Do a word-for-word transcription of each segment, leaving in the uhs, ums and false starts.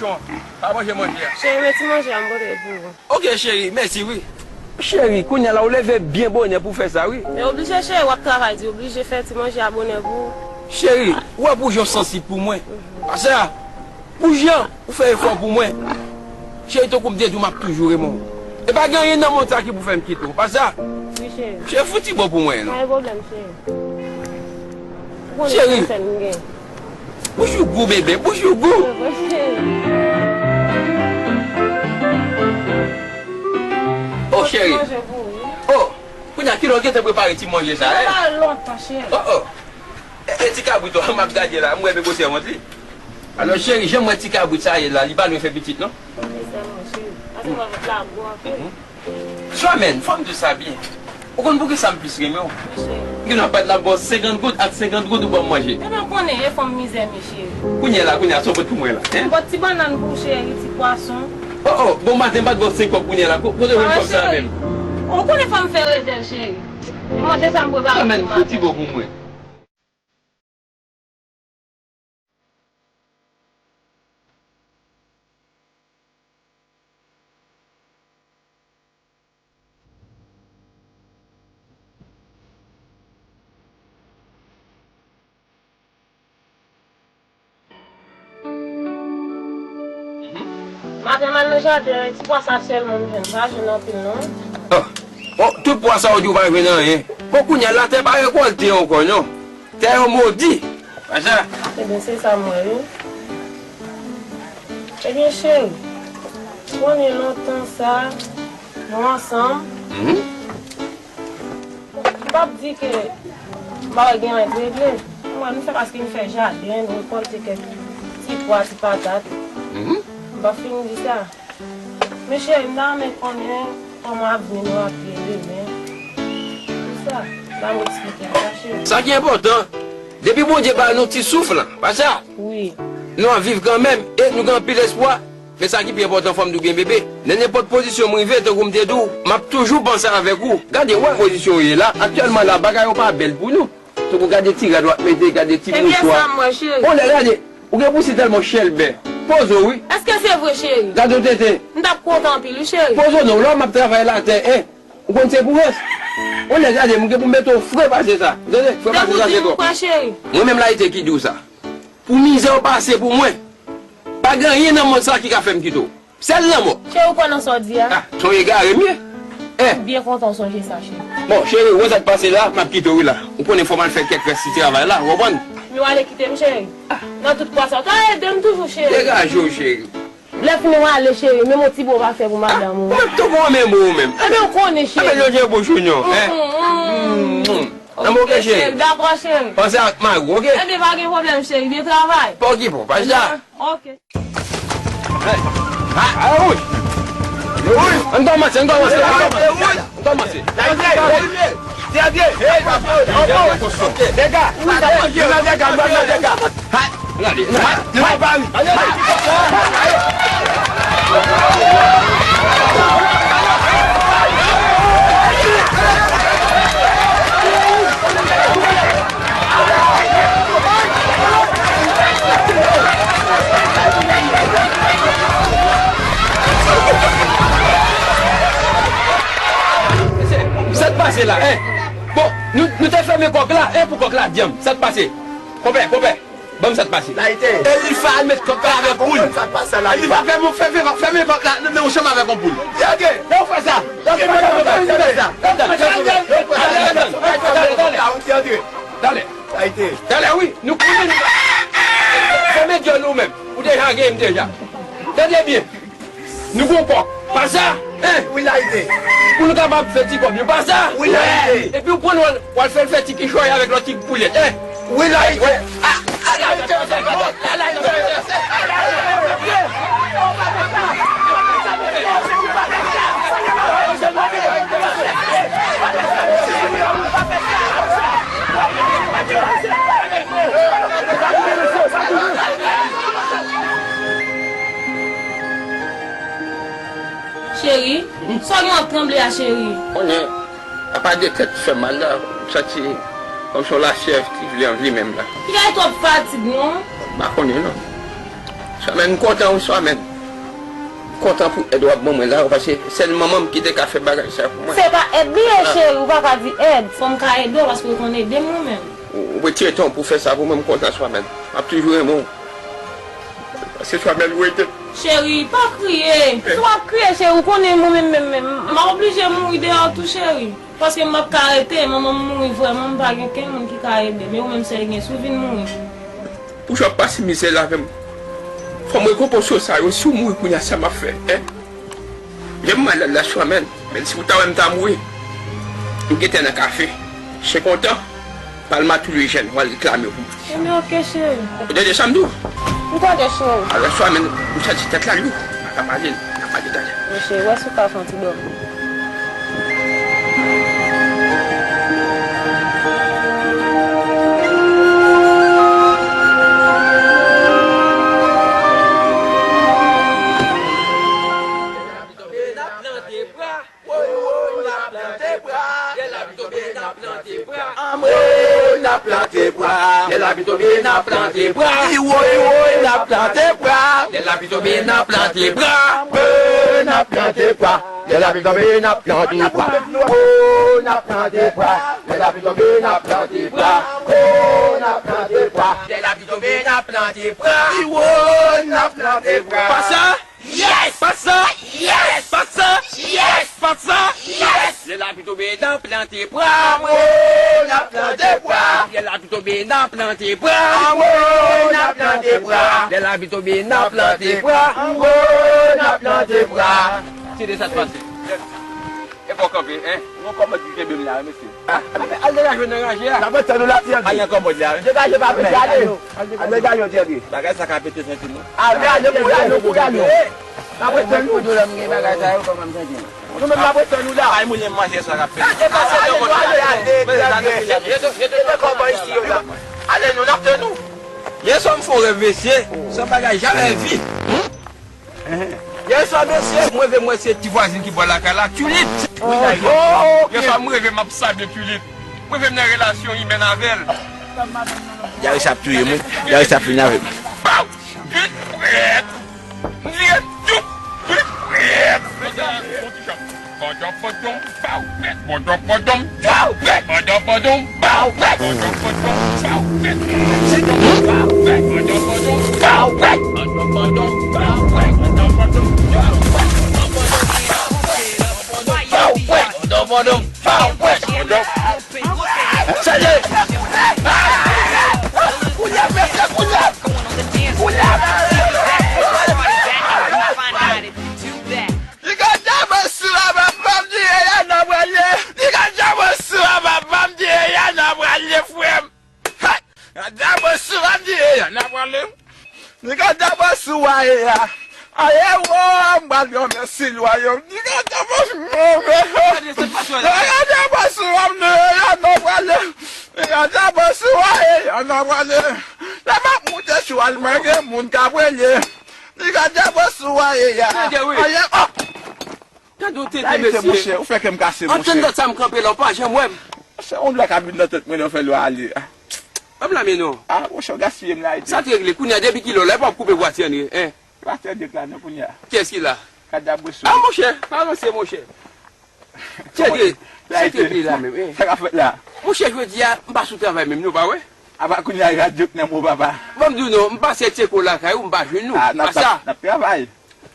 Bon, pa manje manje a. Cheri, men ti manje a m pote pou ou. Ok, cheri, mèsi wi. Cheri, kounye a la, ou leve byen bonè pou fè sa, wi. Men oblije, cheri, w ap travay di, oblije fè ti manje a bonè pou ou. Cheri, ou wè pou jan w sansib pou mwen. Paske, pou jan ou fè efò pou mwen. Cheri, tankou m te di w, m ap toujou renmen w. E pa gen anyen nan mond sa ki pou fè m kite w. Paske, wi, cheri. Cheri, fouti bon pou mwen, non. Pa gen pwoblèm, cheri. Ou konnen ki sèl m gen. Bouch ou gou, bebe, bouch ou gou. Oh, cheri. Oh, kounye a, kilè w gentan prepare ti manje sa, eh? Sa lontan, cheri. Oh, oh. E, e ti kabrit w, m ap gade la, m wè bebe se wont li. Alò, cheri, jan m wè ti kabrit sa ye la, li pa lwen fè pitit, non? Wi, sèlman, cheri. Pase m avèk la gwo anpil. Swa men, fò m di w sa byen. Ou konn poukisa m plis renmen w? M gen dwa bat la ba w senkant goud, ak senkant goud ou ban m manje. Ebyen, ou konnen, e fanm mizè m ye, cheri. Kounye a la, kounye a, sa w pot pou mwen la, en? M pot ti bannann pou ou, cheri, ti pwason. Oh, oh, bon maten, m pa t ba w senk kòb kounye a la. Ko-, kote w jwenn kòb sa a menm? Ou konnen fò m fè rezèv, cheri. Manje sa m prepare pou maten. Swa men, fouti bon pou mwen. Maten m al nan jaden an, e ti pwa sa sèlman m jwenn, m pa jwenn anpil non. Oh, oh, tout pwa sa ou di ou pa jwenn anyen. Bon, kounye a, latè pa rekòlte ankò non. Tè yo modi. Paske. Ebyen, se sa m wè, wi. Ebyen, cheri, ou konnen lontan sa, nou ansanm. Mhm. M p ap di ke m pa wè gen anyen k regle. M wè nou fè paske nou fè jaden, nou rekòlte kèk ti pwa, ti patat. Mhm. M p ap fin di sa. Men cheri, m ta renmen konnen kòman avni nou ap ye demen. Pou sa, ban m eksplike w sa, cheri. Sa ki enpòtan, depi Bondye ba nou ti souf la, pa sa? Wi. Nou ap viv kanmenm, e nou gen anpil espwa. Men sa ki pi enpòtan, fò m di w byen, bebe. Nan nenpòt pozisyon m rive, tankou m te di w, m ap toujou panse avèk ou. Gade, wè pozisyon w ye la, aktyèlman la, bagay yo pa bèl pou nou. Tankou gade ti rad w ap mete, gade ti mouswa. Ebyen, sa m wè, cheri. On lè gade, ou gen pou si tèlman chèlbè. Poze w, wi. Èske se vre, cheri? Gade w tete. M t ap kontan anpil, wi, cheri. Poze w non, lè w m ap travay latè, en. Ou konn se pou rès. On lè gade, m gen pou mete w fre pase sa. Tande, fre pase sa, se twòp. Mwen menm la, ete ki di w sa. Pou mizè w pase pou mwen. Pa gen anyen nan mond sa ki ka fè m kite w. Sèl lanmò. Cheri, ou kwè nan sa w di a? Ah, se yon egare m ye. Eh. M byen kontan w sonje sa, cheri. Bon, cheri, ou wè sa k pase la, m ap kite w wi la. Ou konnen fò m al fè kèk rès ti travay la, ou konprann? Men w ale kite m, cheri. Ah. Nan tout pwa sa, w ta ede m toujou, cheri. Degaje w, cheri. Lè fini w ale, cheri, menm yon ti bo w pa fè pou madanm ou. Ah, ou menm tou bon, menm ou menm. Ebyen, ou konnen, cheri. Ebyen, yo je bouch ou non, eh. Mm, mm, mm. Nan mo ke cheri. Dakò, cheri. Panse ak mari w, oke? Ebyen, pa gen pwoblèm, cheri. Byen travay. Pa okipe w, pa sa. Ok. Hey. Ah, ah, wouj. Wouj. Ann kòmanse, ann kòmanse, ann kòmanse. Ann kòmanse. Dega. Dega. Dega. Gade, gade, gade. Sa k pase la, en? Bon, nou, nou te fèmen kòk la, en, pou kòk la dyanm. Sa k pase? Konpè, konpè. Ban m sa k pase. Layite. Elifa al met kòk la avèk poul. Ban m sa k pase la, Elifa. Elifa, fèmen, fèmen, fèmen kòk la nan men w chanm avèk yon poul. Dege, lè w fè sa. Dege, fè sa. Fè sa. Talè, talè. Talè. Layite. Talè, wi. Nou konnen nou. Fèmen dyòl ou menm. Ou deja gen m deja. Tande byen. Nou gon kòk. Pa sa, en? Wi, Layite. Pou nou kapab fè ti kòb yo. Pa sa? Wi, Layite. Epi ou pran w al, w al fè l fè ti kichòy avèk lòt ti poulèt, en? Wi, Layite. Ah, ah, Layite. Cheri, sa w gen w ap tranble a, cheri? Konnen, apa de tèt fè mal la, m santi kòmsi yon lafyèv ki vle anvlimen m la. Li ka twòp fatig, non? M pa konnen, non. Swa mèn, m kontan wi, swa mèn. M kontan pou èd w ap ban mwen la, paske sèl manman m ki te ka fè bagay sa pou mwen. Se pa èd li ye, cheri, ou pa ka di èd. Fò m ka ede w, paske w konn ede m ou menm. Ou, ou retire tan w pou fè sa pou mwen, m kontan, swa mèn. M ap toujou renmen w. Paske swa mèn ou ede. Cheri, pa kriye. Si w ap kriye, cheri, ou konnen mwen menm, menm, menm, m ap oblije mouri deyò tou, cheri. Paske m p ap ka rete, manman m mouri vrèman, m pa gen kenn moun ki ka ede m. E ou menm sèl gen, si w vin mouri. Pou jan w ap pase mizè la avè m, fò m rekonpanse w sa yo. Si w mouri kounye a, sa m ap fè, en? Jan m malad la, swa mèn, men si w ta wè m ta mouri, m gentan nan kafe. Chen kontan, palma tou le jèn, w al reklame w pou mwen. Ebyen, oke, cheri. Ou tande sa m di w? M tande, cheri. Alò, swa mèn, m santi tèt la lou. M pa ka pale l, n a pale talè. Wi, cheri, wè si w ka fè yon ti dòmi. Woy, woy, n ap plante bwa. Lè lapli tonbe, n ap plante bwa. Anmwe, n ap plante bwa. Lè lapli tonbe, n ap plante bwa. Woy, woy, n ap plante bwa. Lè lapli tonbe, n ap plante bwa. Anmwe, n ap plante bwa. Lè lapli tonbe, n ap plante bwa. Wo, n ap plante bwa. Lè lapli tonbe, n ap plante bwa. Wo, n ap plante bwa. Lè lapli tonbe, n ap plante bwa. Wo, n ap plante bwa. Pasa. Yes! Pasa! Yes! Pasa! Yes! Pasa! Yes! Lè lapli tonbe, n ap plante bwa. Anmwe, n ap plante bwa. Lè lapli tonbe, n ap plante bwa. Anmwe, n ap plante bwa. Lè lapli tonbe, n ap plante bwa. Anmwe, n ap plante bwa. Tire sa t pase. E pa w kanpe, en? Yon kòmòd ki kenbe m la, wi, mesye. A, a, al degaje w nan ranje a. N ap ret tann ou la, Thierry. Al nan kòmòd la, wi. Degaje, pa pè, ale. Al degaje w, Thierry. Bagay sa ka pete senti m, wi. Ale, ale, pou ale, pou ale. N ap ret tann ou. Pou doulè m gen bagay sa yo, kòman m santi m? Nou menm n ap ret tann ou la. Ay, moun, manje sa k ap fè. Ale, ale, ale, ale, ale, ale. Mete kòmòd isi yo la. Ale, nou, n ap tann ou. Yè swa m fè yon rèv, mesye. Se yon bagay jamè vi. Yè swa, mesye, mwen vle m wè se ti vwazin ki bò lakay la, Tulip. Oh, ok. Yè swa, m reve m ap salye Tulip. Mwen vle m nan relasyon imèn avè l. Yaris ap touye m, wi. Yaris ap fini avè m. Baw! Vit prèt! M vire tout! Vit prèt! Bòdòbòdòm, bawèt! Bòdòbòdòm, bawèt! Bòdòbòdòm, bawèt! Bòdòbòdòm, bawèt! Bòdòbòdòm, bawèt! Bòdòbòdòm, bawèt! Bòdòbòdòm, bawèt! Bòdòbòdòm, bawèt! Sa ye! Kounye a, mesye, kounye a! Kounye a! Li ka djabè sou la, papa m di, e ya n ap pral ye. Li ka djabè sou la, papa m di, e ya n ap pral ye, frè m. Hey! Li ka djabè sou la, m di, e ya n ap pral ye. Li ka djabè sou wa, e ya. Aye, wo, m pral granmèsi lwa yo. Li ka djabè sou la, m di, e ya n ap pral ye. Li ka djabè sou wa, e ya n ap pral ye. Li ka djabè sou wa, e ya n ap pral ye. Lè m ap moute chwal, mwen gen moun k ap rele. Li ka djabè sou wa, e ya. Tande, wi. Aye, oh! Tande yon tete, mesye. Monchè, ou fè kè m kase, monchè. Antann dat sa m kanpe la, ou pa janm wè m. Monchè, yon lwa ka vin nan tèt mwen, lè w fè lwa ale. Ban m lanmen non. Ah, monchè, w gaspiye m la, ete. Sa te regle, kounye a, depi kilè w la, e pa w koupe bwa ti Andre, en? Bwa ti Andre k la, non, kounye a. Kiyès ki la? Kadab Resou. Ah, monchè, pa ranse, monchè. Tcheke, sa te regle la menm, en? Sa k ap fèt la? Monchè, jodi a, m pa sou travay menm, non, pa wè? Apa kounye a radyo k nan men w, papa. Ban m di w non, m pase Tcheko lakay ou, m pa jwenn nou. Ah, n ap, n ap, n ap travay.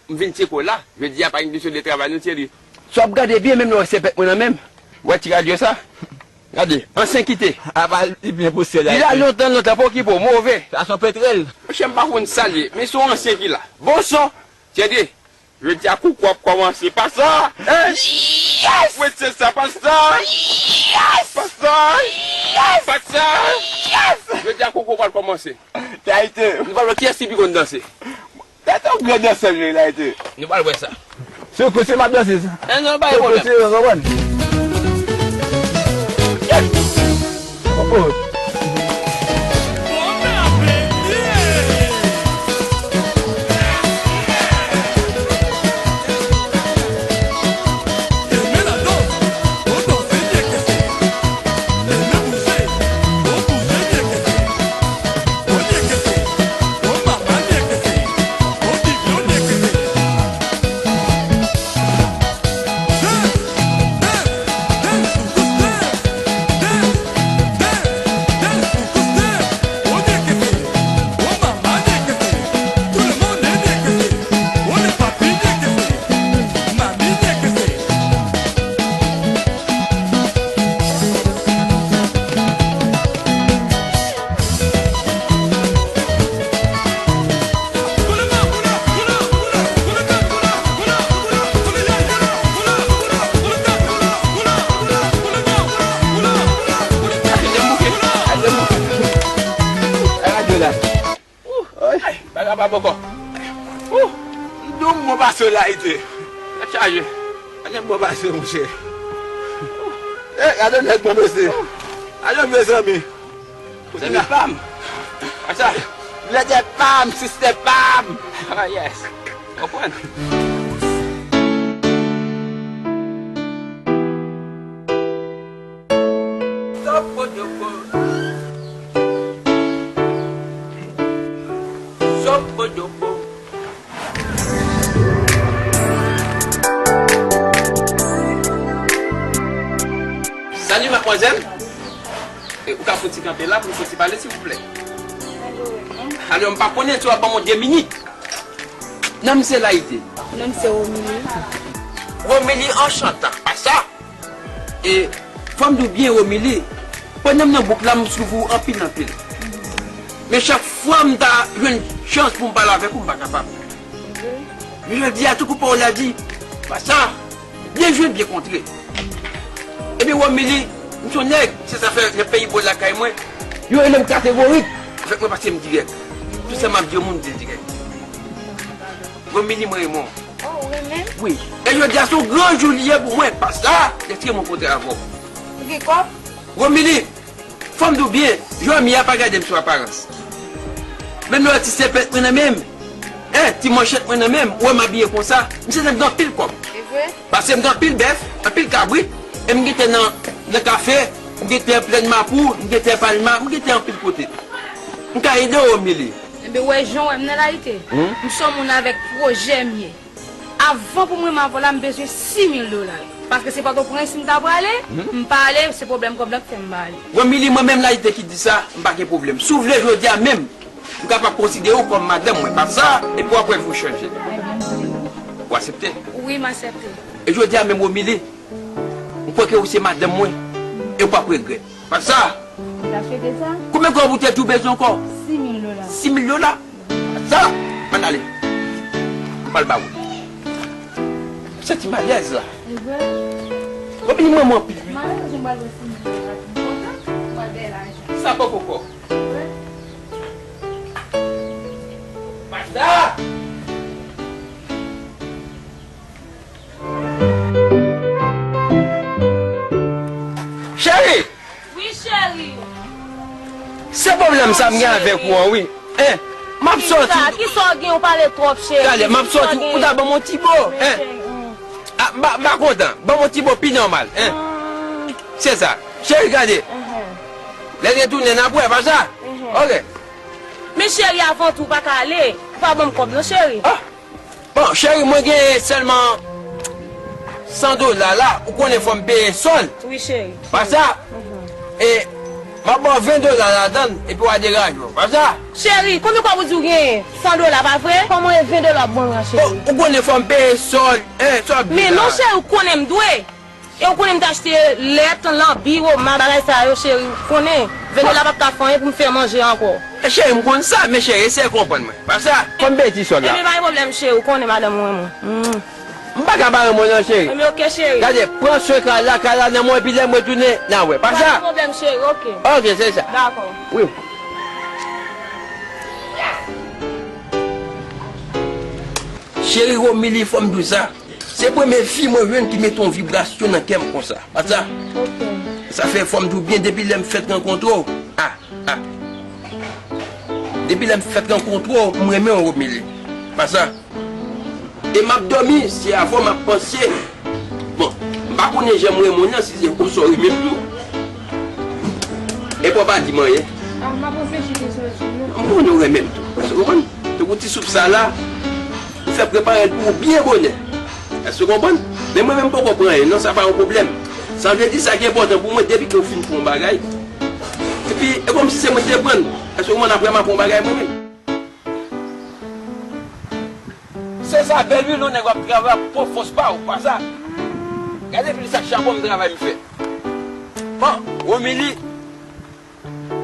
M vin Tcheko la. Jodi a pa gen kesyon de travay non, Thierry. Si w ap gade byen, menm lè w wè sèpèt mwen nan men m. Wè ti radyo sa? Gade, ansyen kite. Apa li byen pousye la. Li la lontan, lontan, pa okipe w, move. Sa se yon petrèl. Monchè, m pa konn sa l ye, men se yon ansyen ki la. Bon son. Thierry, jodi a koukou ap kòmanse. Pasa! Hey! Yes! Wè se sa, pasa! Yes! Pasa! Yes! Pasa! Yes! Jodi a koukou pral kòmanse. Tayite. Nou pral wè kiyès ki pi konn danse. Tèt yon gran dansè, Jay Lighter. Nou pral wè sa. Se kote m ap danse sa. Eh non, pa gen pwoblèm. Se kote, w konprann? Oh, oh. Pa poko. Ou, m di w m bon pase w Layite. Tèt chaje. Gade m bon pase w, monchè. Eh, gade nèg bon mesye. Gade mezanmi. Zanmi pa m. Asa. Brother pa m, sister pa m. Ah, yes. Konprann? Sopodopo. Sopodopo. Salut, mademoiselle. E, ou ka fouti kanpe la pou nou fouti pale, silvouplè? Alò, m pa konnen si w ap ban mwen de minit. Non m se Layite. Non m se Romili. Romili, anchantan. Pa sa? E, fò m di w byen, Romili, pandan m nan bouk la, m soufri anpil, anpil. Men chak fwa m ta jwenn chans pou m pale avèk ou, m pa kapab. Men jodi a, tankou pawòl la di, pa sa, byen jwe, byen kontre. Ebyen, Romili, m se yon nèg, se sa fè nan peyi bò lakay mwen, yo rele m kategorik avèk mwen paske m dirèk. Tout sa m ap di yo, moun di l dirèk. Romili, mwen renmen w. Oh, ou renmen m? Wi. E jodi a, se yon gran jou li ye pou mwen, pa sa, lè ti mwen kontre avè w. Ou gen kòb? Romili, fò m di w byen, Jomi a pa gade m sou aparans. Menm lè w wè ti sèpèt mwen nan men m, en, ti manchèt mwen nan men m, ou wè m abiye konsa, m santi m gen anpil kòb. Se vre? Paske m gen anpil bèf, anpil kabrit, e m gentan nan, nan kafe, m gentan Plèn Mapou, m gentan Palma, m gentan anpil kote. M ka ede w, Romili. Ebyen, w wè jan w wè m nan Layite. Hmm? M se yon moun avèk pwojè m ye. Avan pou m renmen avè w la, m bezwen sis mil dola. Paske se Pòtoprens m ta prale, m pa ale, se pwoblèm kòb la k fè m pa ale. Romili, mwen menm Layite ki di sa, m pa gen pwoblèm. Si w vle jodi a menm, m kapab konsidere w kòm madanm mwen. Pa sa, epi w ap wè vi w chanje. Ou aksepte? Wi, m aksepte. E jodi a menm, Romili, m kwè ke ou se madanm mwen, e w p ap regrèt. Pa sa? Ou ta swete sa? Konbyen kòb ou te di w bezwen ankò? Sis mil dola. Sis mil dola? Sa, ann ale. M pral ba ou. M santi m alèz la. E vre? Ou vin mwen, mwen anpil, wi. M alèz, m pral wè si m kontan, m pral bay lajan. Sa poko kò. E vre? Basta! Cheri! Wi, cheri. Se pwoblèm sa m gen avèk ou an, wi. Hein? M ap sòti. Kisa? Kisa w gen? Ou pale twòp, cheri. Talè, m ap sòti. Ou ta ban m yon ti bo, hein? Ah, m pa, m pa kontan. Ban m yon ti bo pi nòmal, hein? Se sa. Cheri, gade. Lè n retounen, n ap wè, pa sa? Ok. Men cheri, avan tou, ou pa ka ale. Ou pa ban m kòb, non, cheri. Ah! Bon, cheri, mwen gen sèlman san dola la, ou konnen fò m peye sòl. Wi, cheri. Pa sa? E m ap ba w ven dola ladan l, epi w a degaje w. Pa sa? Cheri, konbyen kòb ou di w genyen? San dola, pa vre? Kòman e ven dola w ap ban m la, cheri? Bon, ou konnen fò m peye sòl, hein, sòl. Men non, cheri, ou konnen m dwe. E ou konnen m te achte lèt, lanbi, woma, bagay sa yo, cheri, ou konnen. Ven dola p ap ka fè anyen pou m fè manje ankò. E cheri, m konn sa, men cheri, eseye konprann mwen. Pa sa, fò m peye ti sòl la. Ebyen, pa gen pwoblèm, cheri, ou konnen madanm mwen, mwen. M pa ka pa renmen w non, cheri. Ebyen, ok, cheri. Gade, pran swen kay la, kay la nan mwen, epi lè m retounen, n a wè. Pa sa? Pa gen pwoblèm, cheri, ok. Ok, se sa. Dakò. Wi. Cheri Romili, fò m di w sa. Se premye fi mwen jwenn ki mete yon vibrasyon nan kè m konsa. Pa sa? Ok. Sa fè fò m di w byen depi lè m fèk rankontre w. Ah, ah. Depi lè m fèk rankontre w, m renmen w, Romili. Pa sa? E m ap dòmi, se avè w m ap panse. Bon, m pa konnen jan m renmen w nan, si se konsa w renmen m tou. Epi w pa di m anyen. Ah, m ap reflechi de sou non. M konnen w renmen m tou. Èske w konprann? Tankou ti soup sa la, ou fè prepare l pou ou byen bonè. Èske w konprann? Men mwen menm m poko pran anyen, non, sa pa yon pwoblèm. Sa vle di sa ki enpòtan pou mwen, depi ke w fin pran yon bagay. Epi, e kòmsi se mwen ki te pran l. Èske w konprann? Apre m ap pran yon bagay mwen menm. Se sa bèl wi, lè yon nèg w ap travay ap pran fòs pa w, pa sa. Gade pil sa chabon m travay m fè. Bon, Romili,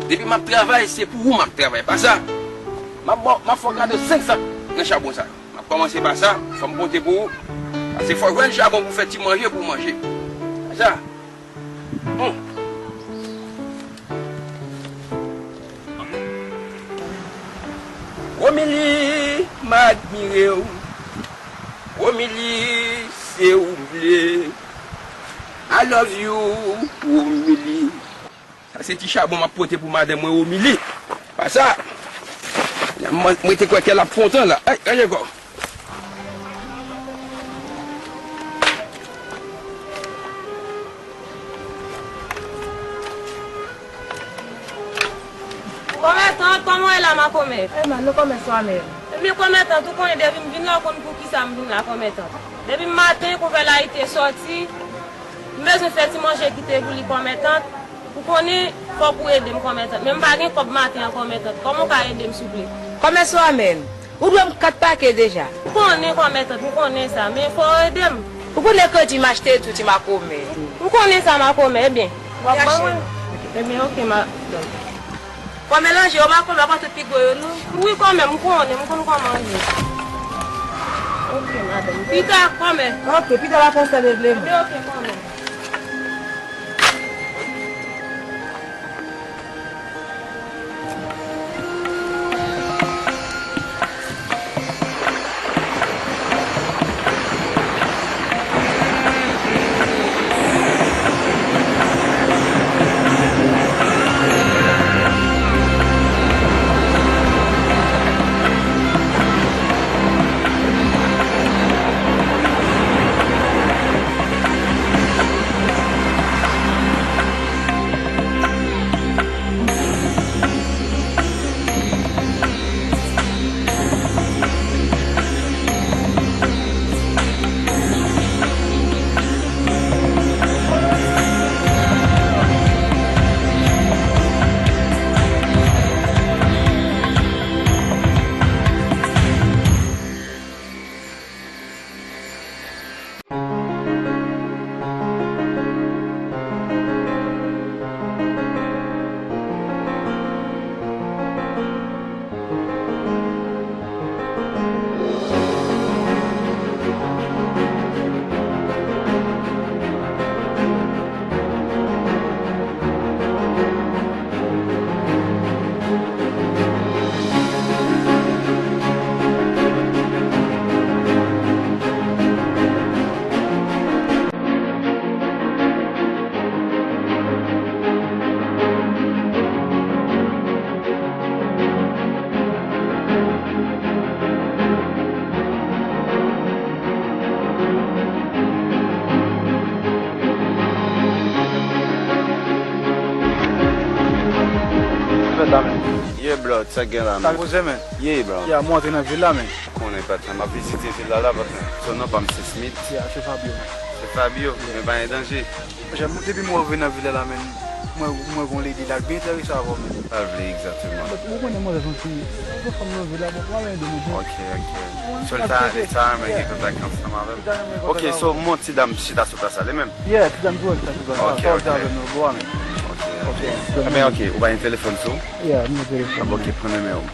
depi m ap travay, se pou ou m ap travay, pa sa. M ap ba w, m ap fè w kado senk sak nan chabon sa. M ap kòmanse pa sa, fò m konte pou ou. Paske fò w jwenn chabon pou w fè ti manje pou w manje. Pa sa. Hmm. Romili! M admire w. Romili, se ou m vle. I love you, Romili. Sa se ti chabon m ap pote pou madanm mwen, Romili. Pa sa. Mwen, mwen te kwè ke l ap kontan la. Ay, ay, ankò. Kòmètant, kòman w ye la, makomè? Ebyen, nou kòmè swa menm. Ebyen, kòmètant, ou konnen depi m vin la, ou konn poukisa m vin la, kòmètant. Depi maten, konpè Layite sòti, m bezwen fè ti manje kite pou li, kòmètant. Ou konnen, fòk ou ede m, kòmètant. Men m pa gen kòb maten an, kòmètant. Kòman w ka ede m, souple? Kòmè swa menm. Ou dwe m kat pake deja. M konnen, kòmètant, m konnen sa, men fò w ede m. Ou konnen kredi m achte tou ti makomè. M konnen sa, makomè, ebyen. W ap ban mwen? Ebyen, oke, madanm. Kòmè lanje yo, makomè, w ap antre pi gwo yo, non? Wi, kòmè, m konnen, m konn kòman l ye. Oke, madanm. Pita, kòmè. Oke, pita w ap fè sa, vle, vle. Ebyen, oke, kòmè. Fèt la, men. Yeah, blood, sa k gen la, men. Sa k poze, men. Yeah, bro. Yeah, mwen antre nan vil la, men. Konnen, patnè, m ap vizite vil la, la, patnè. So, non pa m se Smith. Yeah, se Fabio, men. Se Fabio, men pa gen danje. Monchè, m, depi mwen rive nan vil la, la, men, mwen, mwen gon lady la k byen enterese avè w, men. Sa l vle egzakteman? Bon, ou konnen mwen se yon ti, yon fanm nan vil la, bon, mwen ede mwen. Ok, ok. So, l ta, l ta renmen gen kontak ansanm avè m. Ok, so, m wè yon ti dam chita sou plas la, li menm? Yeah, ti dam ki wè chita sou plas la. Ok, ok. Sa w di avè m nan bò a, men. Ok. Ok. Ebyen, ok, ou pa gen telefòn sou ou? Yeah, m gen telefòn. Ah, bon, ok, pran nimewo m.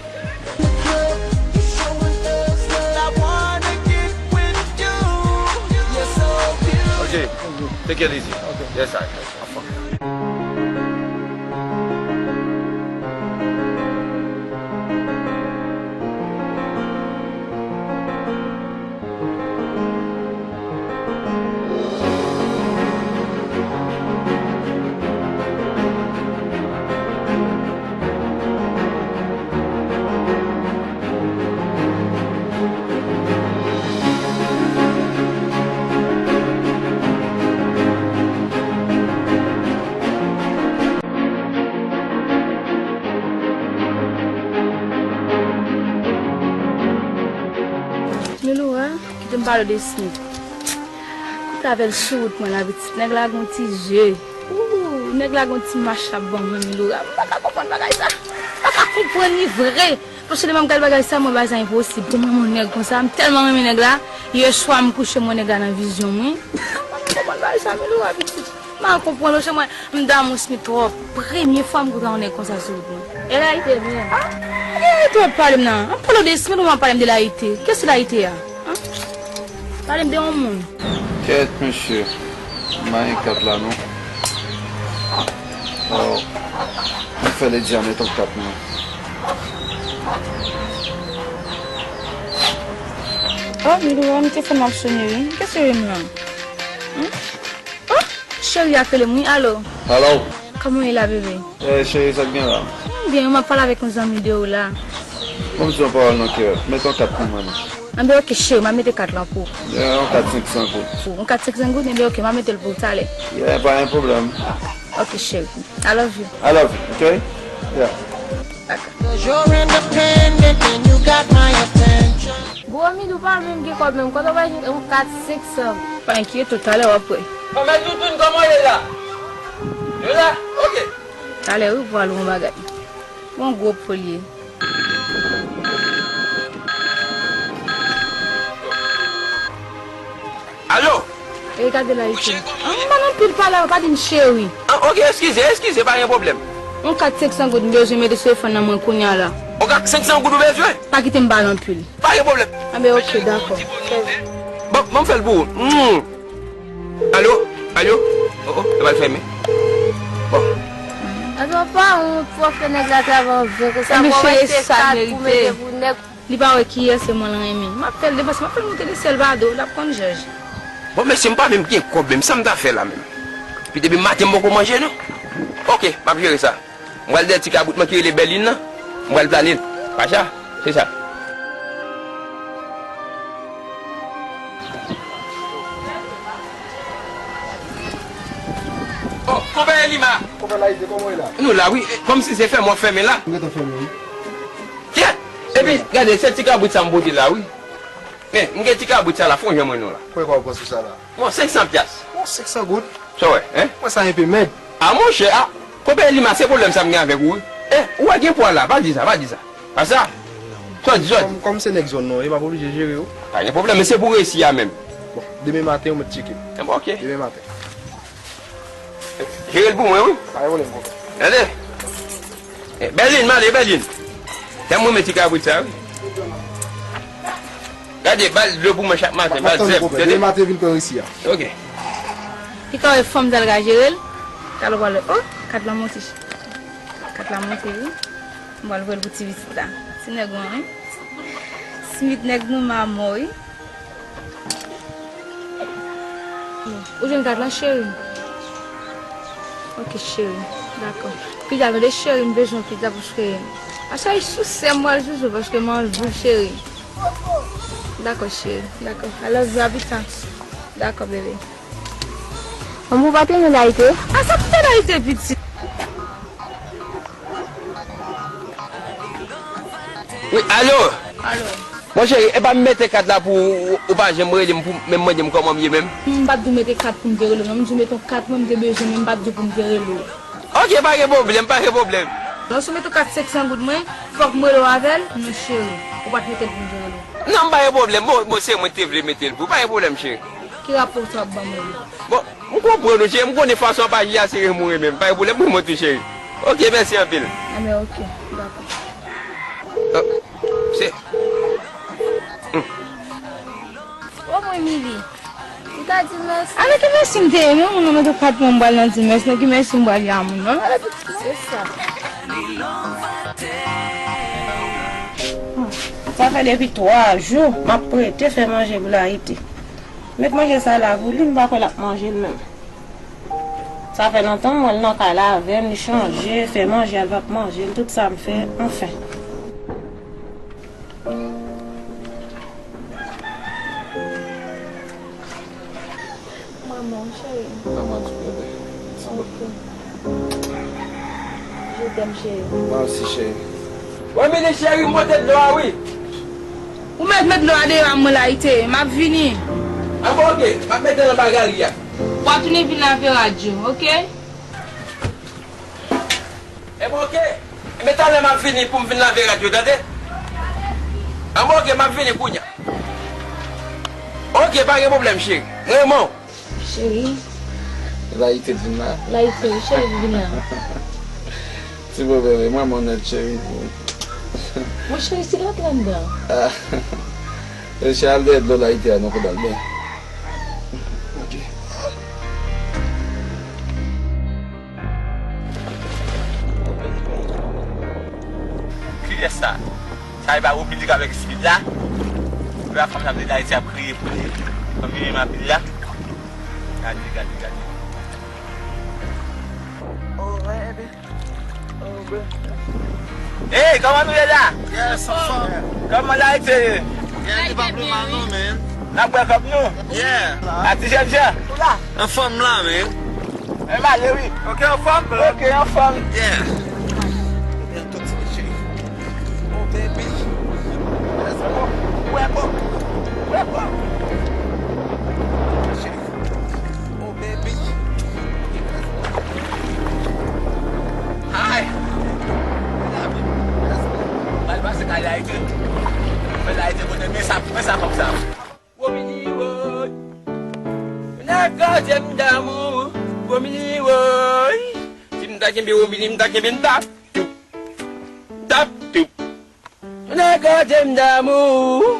Ok, take it easy. Ok. Yes, I. Miloura, kite m pale w de Smith. Koute avè l sou wout mwen la, pitit. Nèg la gon ti je. Ooh, nèg la gon ti mach l ap ban mwen, Miloura. M pa ka konprann bagay sa. M pa ka konprann li vre. Paske depi m gad bagay sa, mwen bagay sa enposib. Pou mwen, yon nèg konsa, m tèlman renmen nèg la. Yè swa, m kouche, m wè nèg la nan vizyon mwen. M pa ka konprann bagay sa, Miloura, pitit. M pa konprann, paske mwen, m damou Smith twòp. Premye fwa m kontre yon nèg konsa sou wout mwen. E layite vre. Ah, e layite w ap pale m nan. An pale w de Smith, ou ap pale m de layite. Kiyès se layite a? An? Pale m de yon moun. Kèt, mesye. M pa gen kat la, non. Oh. M fè ledi a met yon kat, non. Oh, Milou, m te fè m ap sone, wi. Kiyès se rele m lan? Hmm? Oh, cheri a k rele m, wi. Alo? Alo? Kòman w ye la, bebe? Eh, cheri, sa k gen la? M byen, m ap pale avèk yon zanmi de ou la. Ban m di yon pawòl nan kè. Mete yon kat pou mwen, non. Anben, oke, cheri, m a mete kat lan pou ou. Yeah, yon kat senk san goud. Yon kat senk san goud? Anben, oke, m a mete l pou ou talè. Yeah, pa gen pwoblèm. Oke, cheri. I love you. I love you, okay? Yeah. Dakò. Cause you're independent and you got my attention. Gwo Milou pa menm gen kòb menm. Kote w bay yon kat senk san? Pa enkyete w, talè w ap wè. Kòman toutoun, kòman w ye la? Yo la? Oke. Talè wi pou al yon bagay. Yon gwo polye. Alo? E gade la isit. An, m pa nan pil pale avè w, pa di m cheri. Ah, oke, eskize, eskize, pa gen pwoblèm. Yon kat senk san goud m bezwen mete sou telefòn nan mwen kounye a la. Yon kat senk san goud ou bezwen? Pa kite m pale anpil. Pa gen pwoblèm. Anben, oke, dakò. Bon, bon, m fè l pou ou. Hmm. Alo? Alo? Oh, oh, yo pral fèmen. Bon. Atann, pa wont pou w ap fè nèg la travay an ven konsa, pou w achte kat pou mete pou nèg. Li pa wè kiyès se mwen l renmen. M ap fè l depanse, m ap fè l moute de syèl ba do, l ap konn jòj. Bon, mesye, m pa menm gen kòb menm, sa m ta fè la menm? Epi depi maten m poko manje non. Oke, m ap jere sa. M pral dèyè ti kabrit mwen ki rele Bèlin nan. M pral plane l. Pacha, se sa. Oh, konpè Elima. Konpè Layite, kòman w ye la? Nou la, wi. Kòmsi se fèmen w ap fèmen la. M gentan fèmen, wi. Kyèt! Epi, gade, se ti kabrit sa m pote la, wi. Men, m gen ti kabrit sa la, fè w jan mwen non la. Kòman w pran sou sa la? Bon, senk san pyas. Bon, senk san goud. Sa w wè, en? Mwen sa enpe mèg. A, monchè, a, konpè Elima, se pwoblèm sa m gen avèk ou, wi. E, ou wè gen pwa la, pa di sa, pa di sa. Pa sa. Sa w di, sa w di. Kòm, kòm se nèg zòn nan w ye, m ap oblije jere w. Pa gen pwoblèm, men se pou resi a menm. Bon, demen maten, ou mèt tcheke m. E, bon, oke. Demen maten. Jere l pou mwen, wi. Pa gen pwoblèm, konpè. Tande. Eh, Bèlin, m ale, Bèlin. Tè mwen mete kabrit sa, wi. Gade, ba l dlo pou mwen chak maten, ba l zèb, tande. Demen maten vin pran resi a. Oke. Pika wè fanm sa l ka jere l. Talè w pral wè. Oh, kat la monte. Kat la monte, wi. M pral voye l pou ti pitit la. Ti nèg mwen, wi. Smith nèg nou manman, wi. Ou jwenn kat lan, cheri? Ok, cheri. Dakò. Pizza, tande, cheri, m bezwen pizza pou cheri. A cheri, souse m, m pral souse w paske m anvi w, cheri. Dakò, cheri. Dakò. I love you, Abita. Dakò, bebe. Manman, ou pa te renmen layite? A, sa pou fè layite, pitit? Wi, alo? Alo. Bon, cheri, epa m mete kat la pou ou, ou pa janm rele m pou menm mande m kòman m ye menm? M pa t di w mete kat pou m te rele w, non. M di w mete yon kat mwen m te bezwen, men m pa t di w pou m te rele w. Ok, pa gen pwoblèm, pa gen pwoblèm. Non, si w mete yon kat senk san goud mwen, fòk m rele w avè l? Non, cheri, ou pa t mete l pou m te rele w. Non, pa gen pwoblèm. Bon, bon, se mwen ki te vle mete l pou ou. Pa gen pwoblèm, cheri. Ki rapò sa w ap ban mwen? Bon, m konprann ou, cheri, m konnen fason w ap aji a, se renmen w renmen m. Pa gen pwoblèm, renmen w tou, cheri. Ok, mèsi anpil. Enben, ok, dakò. Oh, se. Hmm. O mwen, Mili, ou ta di m mèsi. Alò, ki mèsi m te ye, men moun nan mete kat mwen, m pral nan di mèsi, non, ki mèsi m pral di a moun, non, alò, pitit mwen. Se sa. Hmm. Sa fè depi twa jou, m ap prete fè manje pou Layite. Met manje sa la pou li, m pa kwè l ap manje l menm. Sa fè lontan m wè l nan kay la avè m, li chanje, fè manje, l p ap manje l, tout sa m fè, anfen. Manman, cheri. Manman, ti bebe. Ok. Je t'aime, cheri. Mwen osi, cheri. Wè, Mili cheri, m pote dlo a, wi. Ou mèt met dlo a deyò a mwen, Layite. M ap vini. A bon, ok. M ap mete nan bagay li a. W ap tounen vin lave rad yo, ok? Enben, ok. Enben, talè m ap vini pou m vin lave rad yo, tande? Enben, ok, m ap vini kounye a. Ok, pa gen pwoblèm, cheri. M renmen w. Cheri. Layite vin la. Layite, cheri, vin la. Ti bebe, mwen monnèt, cheri. Mon cheri, si l antre anndan. Ah. Mesye, al dèyè dlo Layite a, non, pou l al byen. Ok. Kiyès sa? Sa e pa Robilique avèk Smith la? Wè fanm sa vle Ayiti ap kriye pou li. Fanm li menm anpil la. Gade, gade, gade. Oh, baby. Oh, baby. Hey, kòman nou ye la? Yes, anfòm. Kòman la ete ye? Yeah, li pa pli mal non, man. N ap bwè kòb nou? Yeah. A ti jèn jan? Anfòm la, man. E m ale wi. Ok, anfòm, bro. Ok, anfòm. Yeah. Bèl tout ti cheri. Oh, baby. Let's go. Wake up. Wake up. Cheri. Oh, baby. Hi. Let's go. Mal pase kay la ete. Fè la ete kote men sa, men sa kòm sa. Womili woy. Nèg kote m damou. Womili woy. Si m ta kenbe womili, m ta kenbe n tap toup. Tap toup. Nèg kote m damou.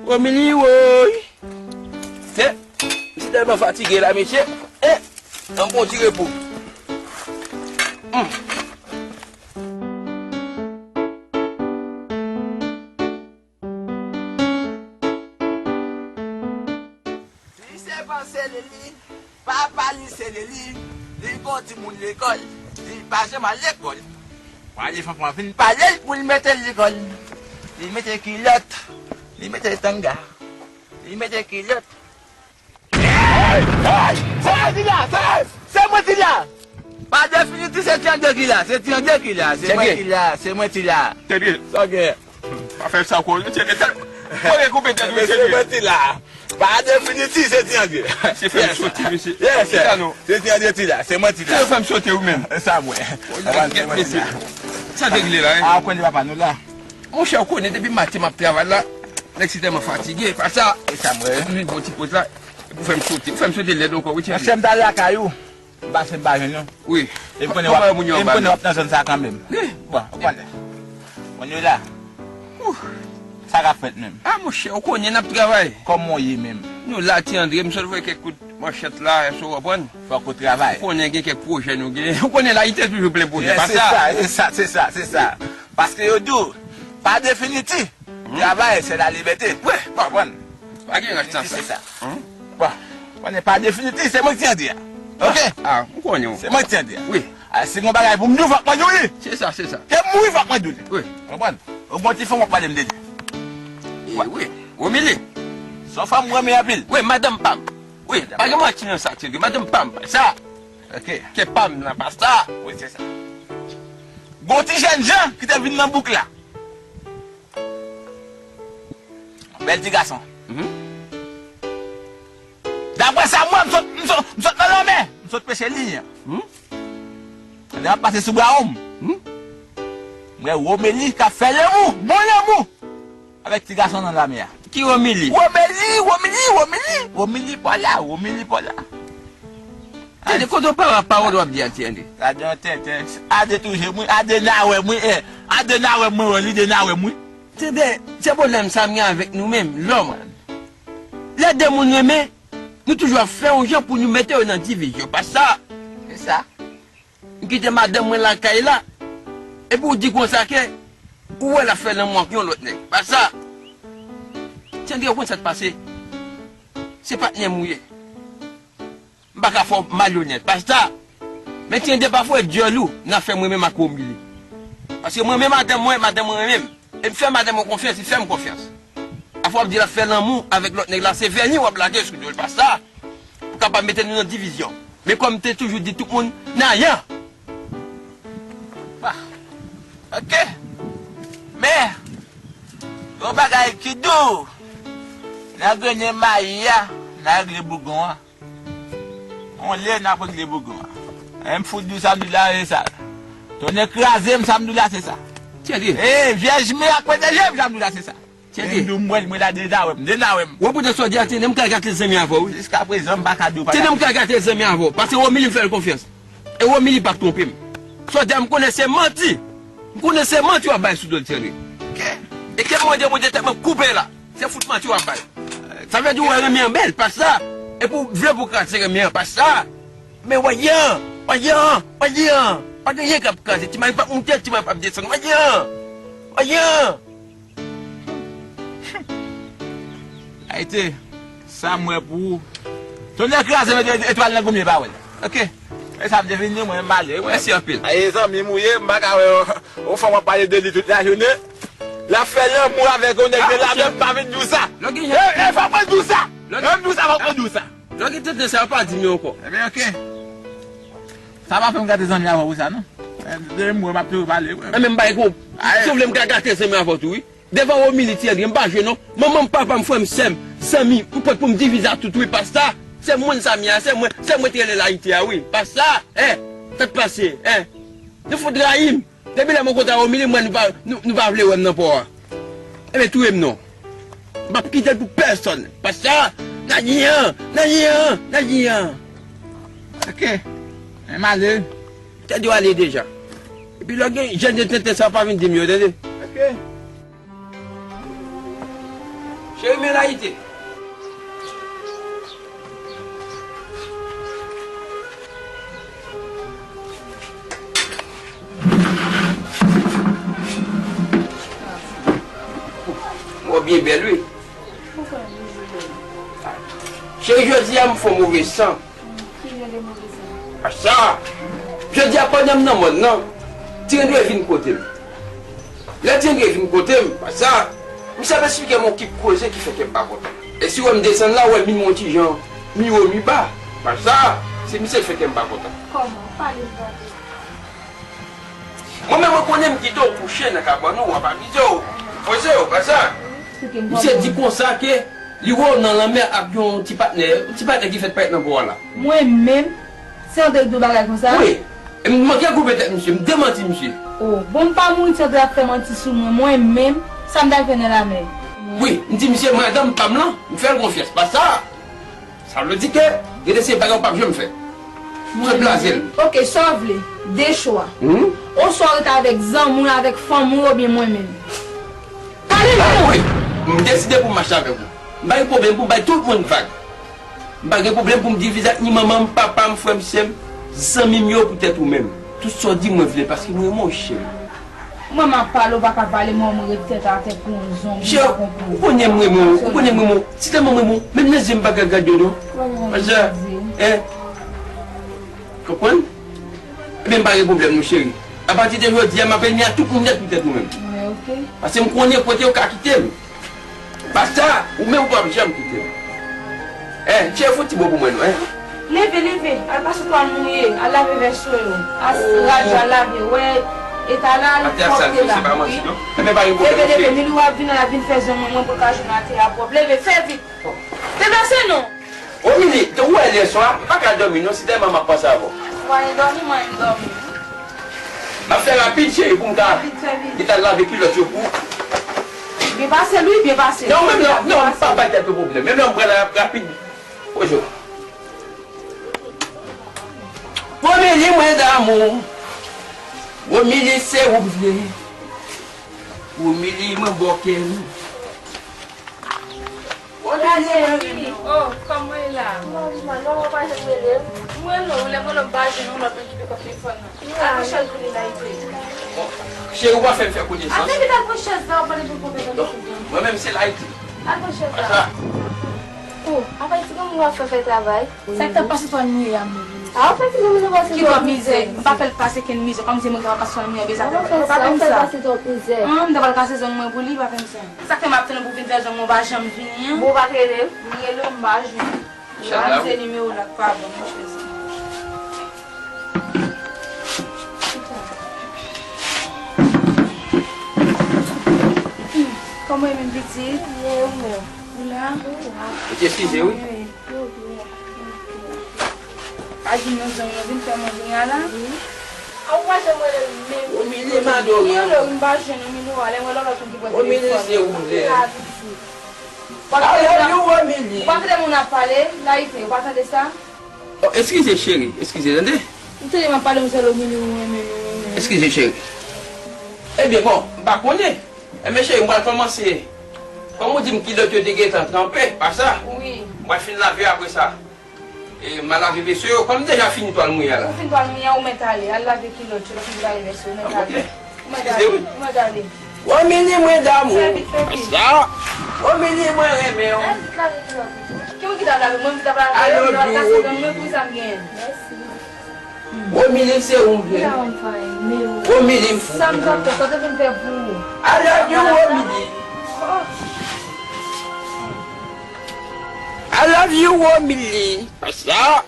Womili woy. Se, m si tèlman fatige la, mesye. Eh, an bon ti repo. Hmm. Li se panse li, li, papa li se li, li, li gon timoun lekòl, li pa janm al lekòl. Pale fanfan vin pale l pou l mete l lekòl. Li mete kilòt, li mete tanga, li mete kilòt. Hey! Hey! Se mwen ki la! Se, se mwen ki la! Pa definitif, se Tyandre ki la, se Tyandre ki la, se mwen ki la, se mwen ki la. Tyandre. Sa gen? Pa fè sa ankò, Tyandre. Mwen gen koupe tèt, mesye. Se mwen ki la. Pa definitif, se Tyandre. Se fè m soti, mesye. Yes, sir. Se Tyandre ki la, se mwen ki la. Se fè m soti, ou menm. Sa mwen. Gèt, mesye. Sa degle la, hein? A, ou konnen papa nou la. Monchè, ou konnen depi maten m ap travay la, nèg si tèlman fatige, pa sa. E sa mwen. Epi bon ti poz la, epi ou fè m sote, ou fè m sote lèd ankò, wi, Tyandre. Monchè, m t al lakay ou, m pase m pa jwenn ou. Wi. E m konnen w ap, e m konnen w ap nan zòn sa kanmenm. Wi. Bon, ou konnen. Kounye la. Ouh. Sa k ap fèt menm? A, monchè, ou konnen n ap travay. Kòman w ye menm? Nou la, Tyandre, m sot voye kèk kout manchèt la, èske w konprann? Fòk ou travay. Ou konnen gen kèk pwojè nou gen. Ou konnen Layite toujou plen pwojè, pa sa? Se sa, se sa, se sa, se sa. Paske yo di w, pa definitif, travay, se lalibète. Wi. Ou konprann? Pa gen rans nan sa. Se sa. Bon, konnen pa definitif, se mwen ki Tyandre a. Ok? A, m konnen w. Se mwen ki Tyandre a. Wi. A, si gon bagay pou m di w, fòk mwen di w li. Se sa, se sa. Ke m mouri, fòk mwen di w li. Wi. Konprann? Ou gon ti fanm w ap pale m de li. E, wi. Womili. Se yon fanm m renmen anpil. Wi, madanm pa m. Wi, pa gen manti nan sa, Tyandre. Madanm pa m, pa sa. Ok. Ke pa m nan, pa sa. Wi, se sa. Gon ti jèn jan ki te vin nan bouk la. Bèl ti gason. Mhm. Daprè sa m wè, m sot, m sot, m sot nan lanmè. M sot peche liy an. Mhm. Lè m ap pase sou Brawonm, mhm, m wè Womili k ap fè lanmou, bon lanmou, avèk ti gason nan lanmè a. Ki Womili? Womili, Womili, Womili, Womili pa la, Womili pa la. Tande, kote w pa wè pawòl w ap di a, Tyandre? Gade yon tenten. Ade toujou, wi. Ade n a wè m, wi. Eh, Ade n a wè m, mwen wè li, de n a wè m, wi. Tande, se pwoblèm sa m gen avèk nou menm, lòm. Lè de moun renmen, nou toujou ap fè yon jan pou nou mete yo nan divizyon. Pa sa. Se sa. M kite madanm mwen lakay la, epi w di konsa ke ou wè l ap fè lanmou ak yon lòt nèg. Pa sa. Tyandre, ou konn sa k pase? Se patnè m ou ye. M pa ka fè w malyonèt. Pa sa. Men Tyandre, pafwa e dyòl ou nan afè mwen menm ak Womili. Paske mwen menm madanm mwen, madanm mwen renmen m. E m fè madanm mwen konfyans, li fè m konfyans. Afwa w ap di l ap fè lanmou avèk lòt nèg la, se vèni w ap lage sou do l, pa sa. Pou kapab mete nou nan divizyon. Men kòm m te toujou di tout moun, n a yan. Bah. Ok. Men, yon bagay ki dou. Nan grennen mayi a, nan regle bougon an. On lè n ap regle bougon an. M fout di w sa m di w la, se sa. Tonnè kraze m, sa m di w la, se sa. Tyandre. E, vyèj me ak pwoteje m, sa m di w la, se sa. Tyandre. M di w, m wè l, mwen la, de n a wè m, de n a wè m. Wè, poutan sa w di a, Tyandre, m ka gate zanmi avè w, wi. Jiskaprezan, m pa ka di w pa. Tyandre, m ka gate zanmi avè w, paske Womili m fè l konfyans. E Womili pa k twonpe m. Sa w di a, m konnen se manti. M konnen se manti w ap bay sou do l, Tyandre. Ok. E ke mwen de Bondye tèt mwen koupe la. Se fout manti w ap bay. Sa vle di w wè renmen an bèl, pa sa. Epi w vle pou w kraze renmen an, pa sa. Men w a yan, w a yan, w a yan. Pa gen anyen k ap kraze. Ti mari p ap moute, ti mari p ap desann. W a yan, w a yan. Ayiti, sa m wè pou ou. Tonnè kraze m, etwal nan goumen pa wè l. Oke. E sa m te vin di, mwen m ale. Mèsi anpil. Ay, zanmi m ou ye, m pa ka wè yon fanm w ap pale de li tout lajounen. L ap fè lanmou avèk yon nèg, men la menm pa vin di w sa. E, e, fòk mwen di w sa. Lè m di w sa, fòk mwen di w sa. Lè w gen tenten sa, pa di m yo ankò. Ebyen, oke. Sa pa fè m gate zanmi avè w sa, non. E, depi m wè, m ap toujou pale, wi. E, men m bay kou. Si w vle, m ka gate zanmi avè w tou, wi. Devan Romili, Thierry, m pa jwe, non. Manman m, papa m, frè m, sè m, zanmi, m prèt pou m divize ak tout, wi, pasta. Se mwen, zanmi a, se mwen, se mwen te rele Layite a, wi. Pasta, e, sa k pase, e. Nou fout rayi m. Depi lè mwen kontre Romili, mwen, nou pa, nou, nou pa vle wè m nan pò a. Ebyen, touye m non. M p ap kite l pou pèsonn. Pasta, n a gen an, n a gen an, n a gen an. Oke. Men m ale. Tande w ale deja. Epi lè w gen jan de tenten sa, w pa vin di m yo, tande. Oke. Cheri, men Layite. Ou byen bèl, wi. Cheri, jodi a m fè w move san. Ki jan de move san? Pasta, jodi a pandan m nan mòn nan, Ti Andre vin kote m. Lè Ti Andre vin kote m, pasta, misye ap esplike m yon kip koze ki fè kè m pa kontan. E si w wè m desann la, w wè mi m yon ti jan, mi wo, mi ba. Pasta, se misye k fè kè m pa kontan. Kòman? Pale m tande. Mwen menm, mwen konnen m kite w kouche nan kabann ou, w ap amize w, poze w, pasta. Misye di konsa ke li wè w nan lanmè ak yon ti patnè, yon ti patnè ki fèk parèt nan pò a la. Mwen menm, Ti Andre di w bagay konsa? Wi. E m manke koupe tèt misye, m demanti misye. O, bon, m pa mouri Ti Andre ap fè manti sou mwen, mwen menm, sa m t al fè nan lamè? Wi, m di misye, madanm pa m lan, m fè l konfyans, pasta. Sa vle di ke gen de seri bagay ou p ap janm fè. Mwen blaze l. Oke, sa w vle? De chwa. Oswa w rete avèk zanmi w, avèk fanmi w, oubyen mwen menm? Pale m non! Wi, m deside pou m mache avèk ou. M pa gen pwoblèm pou m bay tout moun vag. M pa gen pwoblèm pou m divize ak ni manman m, papa m, frè m, sè m, zanmi m yo poutèt ou menm. Tout sa w di mwen vle, paske mwen renmen w, cheri. Mwen m ap pale, ou pa ka pale, mwen, mwen ret tèt atè pou yon zonbi, ou pa konprann. Ou konnen m renmen w, ou konnen m renmen w. Si tèlman m renmen w, menm nan zye m pa ka gade w non. Paske, en, konprann? Ebyen, m pa gen pwoblèm non, cheri. Apati de jodi a, m ap enmi a tout moun nèt poutèt ou menm. Paske m konnen kote w ka kite m. Pasta, ou menm ou p ap janm kite m. Eh, cheri, fè yon ti bo pou mwen non, eh. Leve, leve, al pase twal mouye, al lave vèso yo. As rad yo, al lave, wè eta la, l pwòpte la. Wi. Leve, leve, Milou ap vin la, l ap vin fè zòn mwen, mwen pou l ka jwenn atè a pwòp. Leve, fè vit. Deplase non. Romili, ou wè lè swa, m pa ka dòmi non, se tèlman m ap panse avè w. Mwayen dòmi, mwayen dòmi. M ap fè rapid, cheri, pou m ka gentan lave kilòt yo pou ou. Byen pase l wi, byen pase l. Non, menm lè, non, m pa bay tèt ou pwoblèm. Menm lè m pran l rapid. Bonjou. Romili, mwen damou. Romili, se ou m vle. Romili, mwen bòkè m. Romili, mwen vini. Oh, kòman w ye la? Mwen, mwen, non, w pa janm rele m. Mwen, non, lè mwen, non, m pa jwenn yon lòt moun ki pik ap telefòn nan. Al pran chèz ou li la, Ivre. Cheri, ou pa fè m fè konesans. Atè, vin al pran chèz la, w ap pale pou pwoblèm nan. Mwen menm, se Layiti. Al pran chèz la. Oh, apa ti granmoun w ap fè fè travay? Sa k t ap pase twal mouye a, mwen? A, w fè ti granmoun nan pase twòp mizè. M pa fè l pase kenn mizè, kòmsi mwen k ap pase twal mouye a, bezwen pa fè m sa. An, m ta pral kase zòn mwen pou li, pa fè m sa. Sa k fè m ap tann ou pou vin fè zòn mwen, ou pa janm vini an? Bon, ou pa t rele m? M rele w, m pa jwenn. Chat la, wi. Se nimewo w la k pa bon, mon chè. Kòman w ye menm pitit? Byen, ou menm? Ou la? Ou la. Ou te eskize, wi. Wi. Pa di non, zanmi, nou vin fè manje a la? Wi. A, ou pa janm rele m menm. Romili, m adore w. M rele w, m pa jwenn ou, Romili, w ale, mwen lòlòt moun ki pran telefòn. Romili, se ou m vle. I love you, Romili. Ou pa tande moun ap pale, Layite, ou pa tande sa? Oh, eskize, cheri, eskize, tande. M tande m ap pale, m sèl Romili, ou renmen, ou renmen. Eskize, cheri. Ebyen, bon, m pa konnen. Ebyen, cheri, m pral kòmanse. Kòm ou di m kilòt yo te gentan tranpe, pa sa? Wi. M pral fin lave apre sa. E, m a lave veso yo, kòm m deja fini twal mouye a la. Ou fin twal mouye a, ou mèt ale. Al lave kilòt yo, lè w fin lave veso, ou mèt ale. Ou mèt ale. Ou mèt ale. Romili, mwen damou. Fè vit, fè vit. Sa. Omili, mwen renmen w. Ki mwen ki t ap lave? Mwen ki t ap lave? I love you, Omili. Mwen pou sa m genyen. Mèsi. Omili, se ou m vle. Omili, m fou pou ou. Sa m t ap fè, sa te vin fè pou ou. I love you, Omili. I love you, Omili. Sa.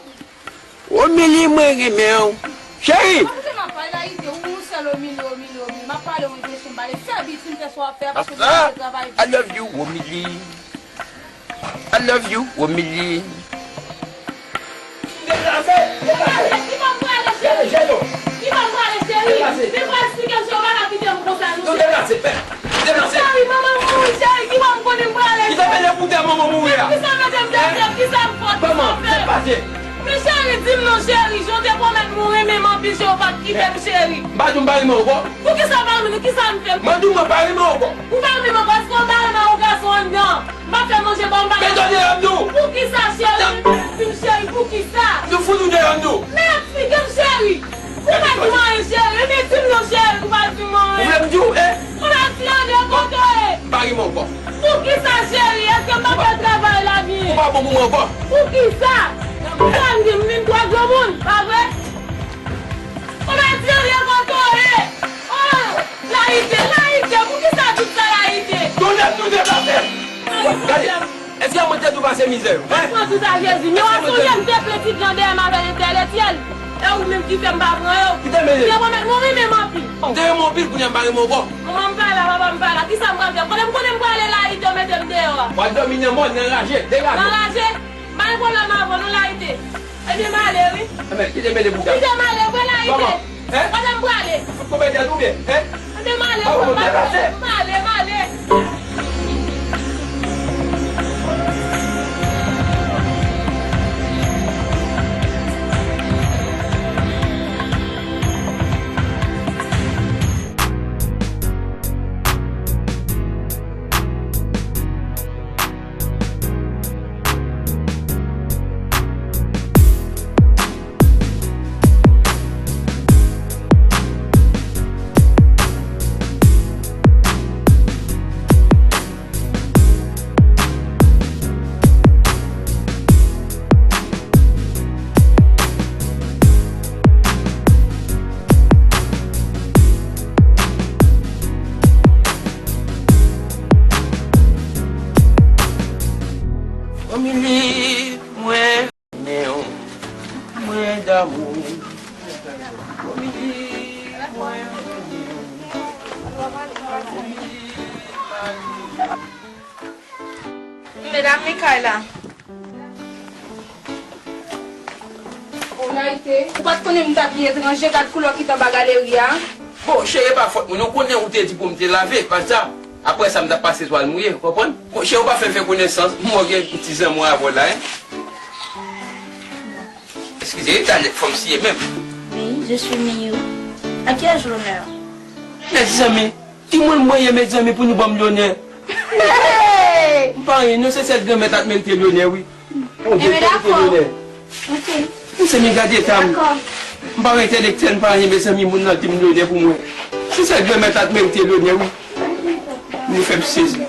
Omili, mwen renmen w. Cheri! Mwen koute m ap pale la, ide ou yon sèl Omili, Omili, Omili. M ap pale, ou ide sou m pale. Fè bit, fin fè sa w ap fè, paske m ap travay. I love you, Omili. I love you, Omili. Deplase, deplase. Ki bò m prale, cheri? Ki bò m prale, cheri? Deplase. Deplase, cheri, ou pa ka kite m konsa, non, cheri. Deplase, deplase. Cheri, manman mouri, cheri, ki bò m konnen m prale, cheri? Ki te mele pou tè manman mouri a? Kisa mete m dèyè, kisa m fè, kisa m fè? Manman, deplase. Men cheri, di m non, cheri, jan w te pwomèt mwen, ou renmen m anpil, cheri, ou pa t kite m, cheri. M pa di w m pa renmen w ankò. Poukisa w pa renmen m? Kisa m fè? Mwen di w mwen pa renmen w ankò. Ou pa renmen m ankò? Èske w pa renmen yon gason anndan? M pa fè manje ba w, m pa... Men to deyò m di w. Poukisa, cheri? Di m, cheri, poukisa? Nou fout ou deyò m di w. Men eksplike m, cheri. Ou pa di m anyen, cheri. Men di m non, cheri, ou pa di m anyen. Ou vle m di w, e? Ou pa di anyen, kote w ye? M pa renmen w ankò. Poukisa, cheri? Èske m pa fè travay la byen? Ou pa bon pou mwen ankò. Poukisa? Sa m di, m vin twò granmoun, pa vre? Ou pa di anyen, kote w ye? Oh, Layite, Layite, poukisa tout sa, Layite? Tonnè, nou deplase. Gade. Èske mwen te di w pase mizè yo? Mwen pran tout a Jezi. Men w ap sonje m te plen ti dlo dèyè m avè Letènèl, e ou menm ki fè m pa pran yo. Ki te mele? Te pwomèt mwen renmen m anpil. Ou te renmen anpil, kounye a m pa renmen w ankò. Manman m pa la, papa m pa la. Kisa m pral fè? Kote m konnen m prale la, Layite, ou mete m deyò a. W al dòmi nan mòn, nan raje, degaje. Nan raje? M pa gen pwoblèm avè w non, Layite. Ebyen, m ale, wi. Enben, kite m mele pou w. Kite m ale, vre, Layite. Kòman? Hein? Kote m prale? Ou konprann tèt ou byen, hein? Ann m ale, m ale, m ale. Omili, mwen renmen w, mwen damou. Omili, mwen renmen w. Medam, men kay la. O Layite, ou pa t konnen m t ap byen etranje, gad koulè w kite anba galeri a. Bon, cheri, e pa fòt mwen, ou konnen ou te di pou m te lave, pa sa, apre sa m t ap pase sou al mouye, ou konprann? Bon, cheri, ou pa fè m fè konesans, m wè w gen ti zanmi avè w la, en. Eskize, e talè fò m siye menm. Oui, je suis Miyu. À qui ai-je l'honneur? Mezanmi, ki moun mwen ye, mezanmi, pou nou ban m lonè? Hey! M pa anyen, non, se sèl Granmèt ak merite lonè, wi. Bondye ki merite lonè. Ok. Mezanmi, gade eta m. Dakò. M pa yon entèlektyèl, m pa anyen, mezanmi, moun nan di m lonè pou mwen. Se sèl Granmèt ak merite lonè, wi. Nou fè m sezi.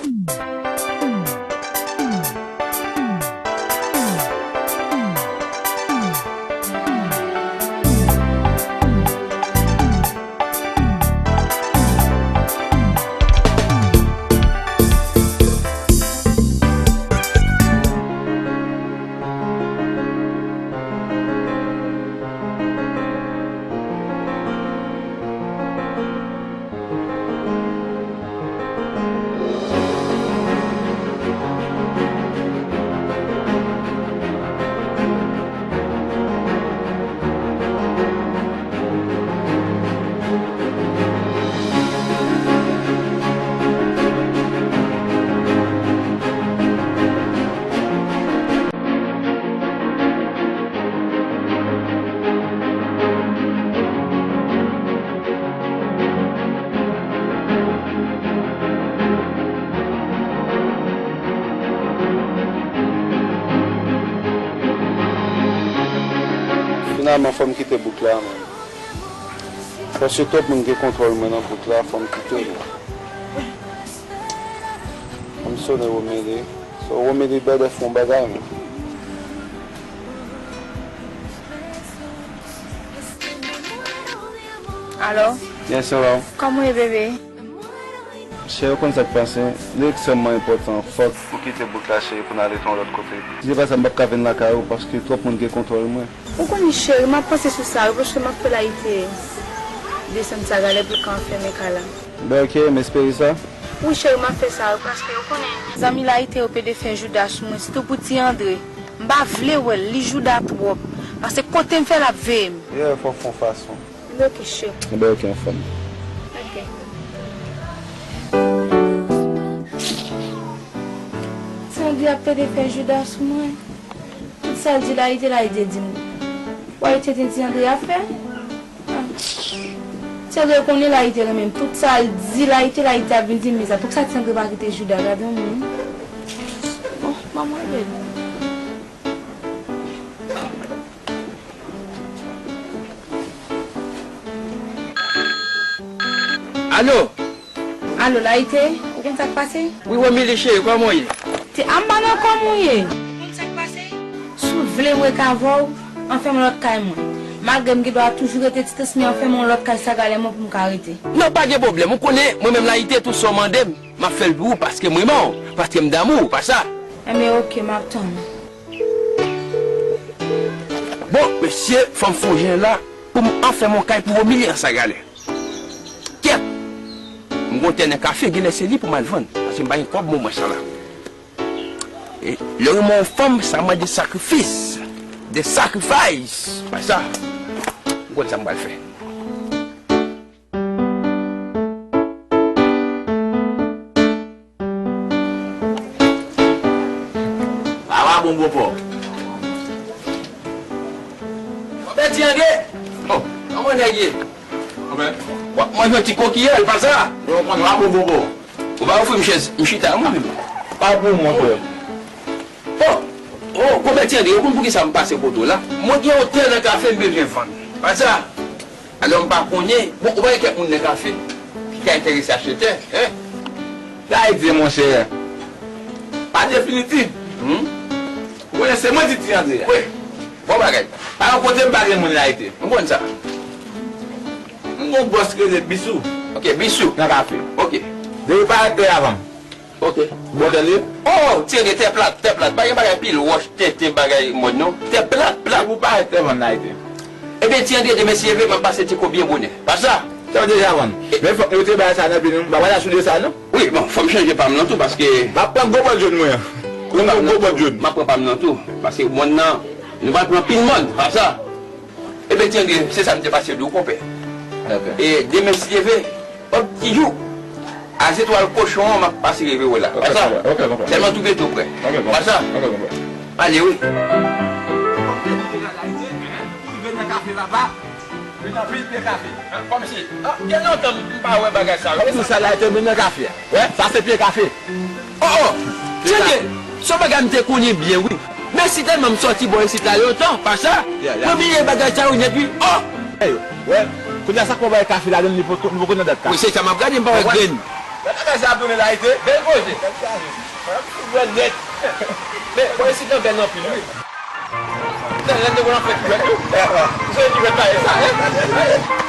Finalman, fò m kite bouk la, man. Paske twòp moun gen kontwòl mwen nan bouk la, fò m kite l. Fò m Sone Romele. So, Romele bèbè fè yon bagay, men. Alo? Yes, hello. Kòman w ye, bebe? Cheri, ou konn sa k pase? Li ekstrèmman enpòtan. Fòk ou kite bout la, cheri, pou n ale yon lòt kote. Si se pa sa, m p ap ka vin lakay ou, paske twòp moun gen kontwòl mwen. Ou konnen, cheri, m ap panse sou sa, wi, paske m ap fè Layite desann Sagalè pou l ka anfèmen kay la. Ben, ok, m espere sa. Wi, cheri, m ap fè sa, wi, paske ou konnen zanmi Layite yo pede fè jouda sou mwen, sitou pou Ti Andre. M pa vle wè l, li jouda twòp. Paske kote m fè l ap veye m. Yeah, fò fè yon fason. Ebyen, ok, cheri. Ebyen, ok, anfòm. Ok. Ti Andre ap pede fè jouda sou mwen. Tout sa l di Layite, Layite di m. Layite te di Andre ap fè? Ah. Ti Andre konnen Layite renmen m. Tout sa l di Layite, Layite ap vin di m, men sa. Poukisa Ti Andre pa kite jouda? Gade yon moun. Bon, ban mwen rele l. Alo? Alo, Layite, ou konn sa k pase? Wi, Romele cheri, kòman w ye? Ti, a m pa nan kòm ou ye. Ou konn sa k pase? Si w vle m rete avè w, anfèmen yon lòt kay mwen. Malgre m gen dwa toujou rete Ti Tris, men anfèmen yon lòt kay Sagalè mwen pou m ka rete. Non, pa gen pwoblèm. Ou konnen, mwen menm Layite, tout sa w mande m, m ap fè l pou ou, paske m renmen w, paske m damou w, pa sa? Enben, ok, m ap tann ou. Bon, mesye, fò m fè yon jan la pou m anfèmen yon kay pou Romele an Sagalè. Kèt! M gon tè nan kafe, genlè se li pou m al vann, paske m pa gen kòb moman sa la. E lè w renmen yon fanm, sa mande sakrifis, de sacrifice. Pa sa, m konn sa m pral fè. Laba bon bon pò. Kòmè Ti Andre. Oh, kòman nèg ye? Kòmè. W ap manje yon ti kokiyèl, pa sa? Bon, bon, laba bon bon pò. Ou pa ofri m chèz, m chita, mwen menm. Pa pou mwen, frè. Oh, oh, kòmè Ti Andre, ou konn poukisa m pase kote w la? Mwen gen yon tè nan kafe m bezwen vann. Pa sa? Alò, m pa konnen. Bon, ou pa gen kèk moun nan kafe ki ka enterese achte tè, en? Sa egzè, monchè. Pa definitif. Hmm? Ou konnen se mwen di Ti Andre a. Wi. Bon bagay. Pa yon kote m pa gen moun Layite. M konn sa. M gon bòs ki rele Bisou. Ok, Bisou. Nan kafe. Ok. Depi pa tè avan m. Ok. Bon tè li ye? Oh, Ti Andre, tè plat, tè plat. Pa gen bagay pil wòch, tenten, bagay mòn, non. Tè plat, plat. Depi pa tè vann Layite. Ebyen, Ti Andre, demen si Dye vle, m ap pase Tiko byen bonè. Pa sa? Sa w deja vann. Men fòk nou rete bagay sa nan pi nou. M pa pral asoudre sa, non. Wi, bon, fò m chanje pa m nan tou, paske m ap pran gwo bòt jòn mwen an. M ap pran gwo bòt jòn. M ap pran pa m nan tou, paske mòn nan, nou pral pran anpil mòn, pa sa? Ebyen, Ti Andre, se sa m te pase di w, konpè. Ok. E demen, si Dye vle, yon ti jou, a zetwal kochon an, m ap pase rive wè la. Ok, pa sa? Ok, konpè. Sèlman tou byen tou prè. Ok, konpè. Pa sa? Ok, konpè. Ale, wi. Rive nan kafe laba, vin anpil pye kafe. Kòmsi, ah, gen lontan m pa wè bagay sa yo. Kòmsi sa la te vin nan kafe a. Wè, sa se pye kafe. Oh, oh! Tande, se yon bagay m te konnen byen, wi. Mèsi tèlman m sòti bò isit la lontan, pa sa? Mwen bliye bagay sa yo nèt, wi. Oh! Hey, wè, kounye a sa k fè w bay kafe ladann, li poko, li poko nan dat la. Wi, se sa m ap gade, m pa wè grenn. Lè bagay sa ap tounen Layite, bèl koze. Mwen ap fout wè nèt. Men, bò isit lan bèl anpil, wi. Nan, lè nou wè l ap fè piwèt tou. Ou se piwèt pa e sa, en?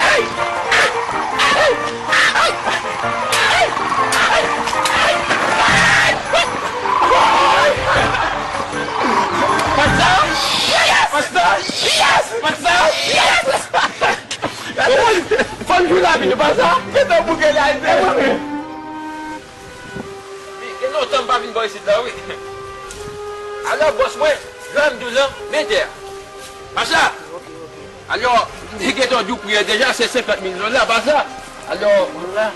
Ay! Ay! Ay! Pasta! Pasta! Pasta! Fò n jwi lavi nou, pasta! Gentan bouke Layite. Wi, gen lontan m pa vin bò isit la, wi. Alò, bòs mwen, jan m di w lan, men tè a. Pa sa? Alò, m te gentan di w pri an deja, se senkant mil dola, pa sa? Alò, la,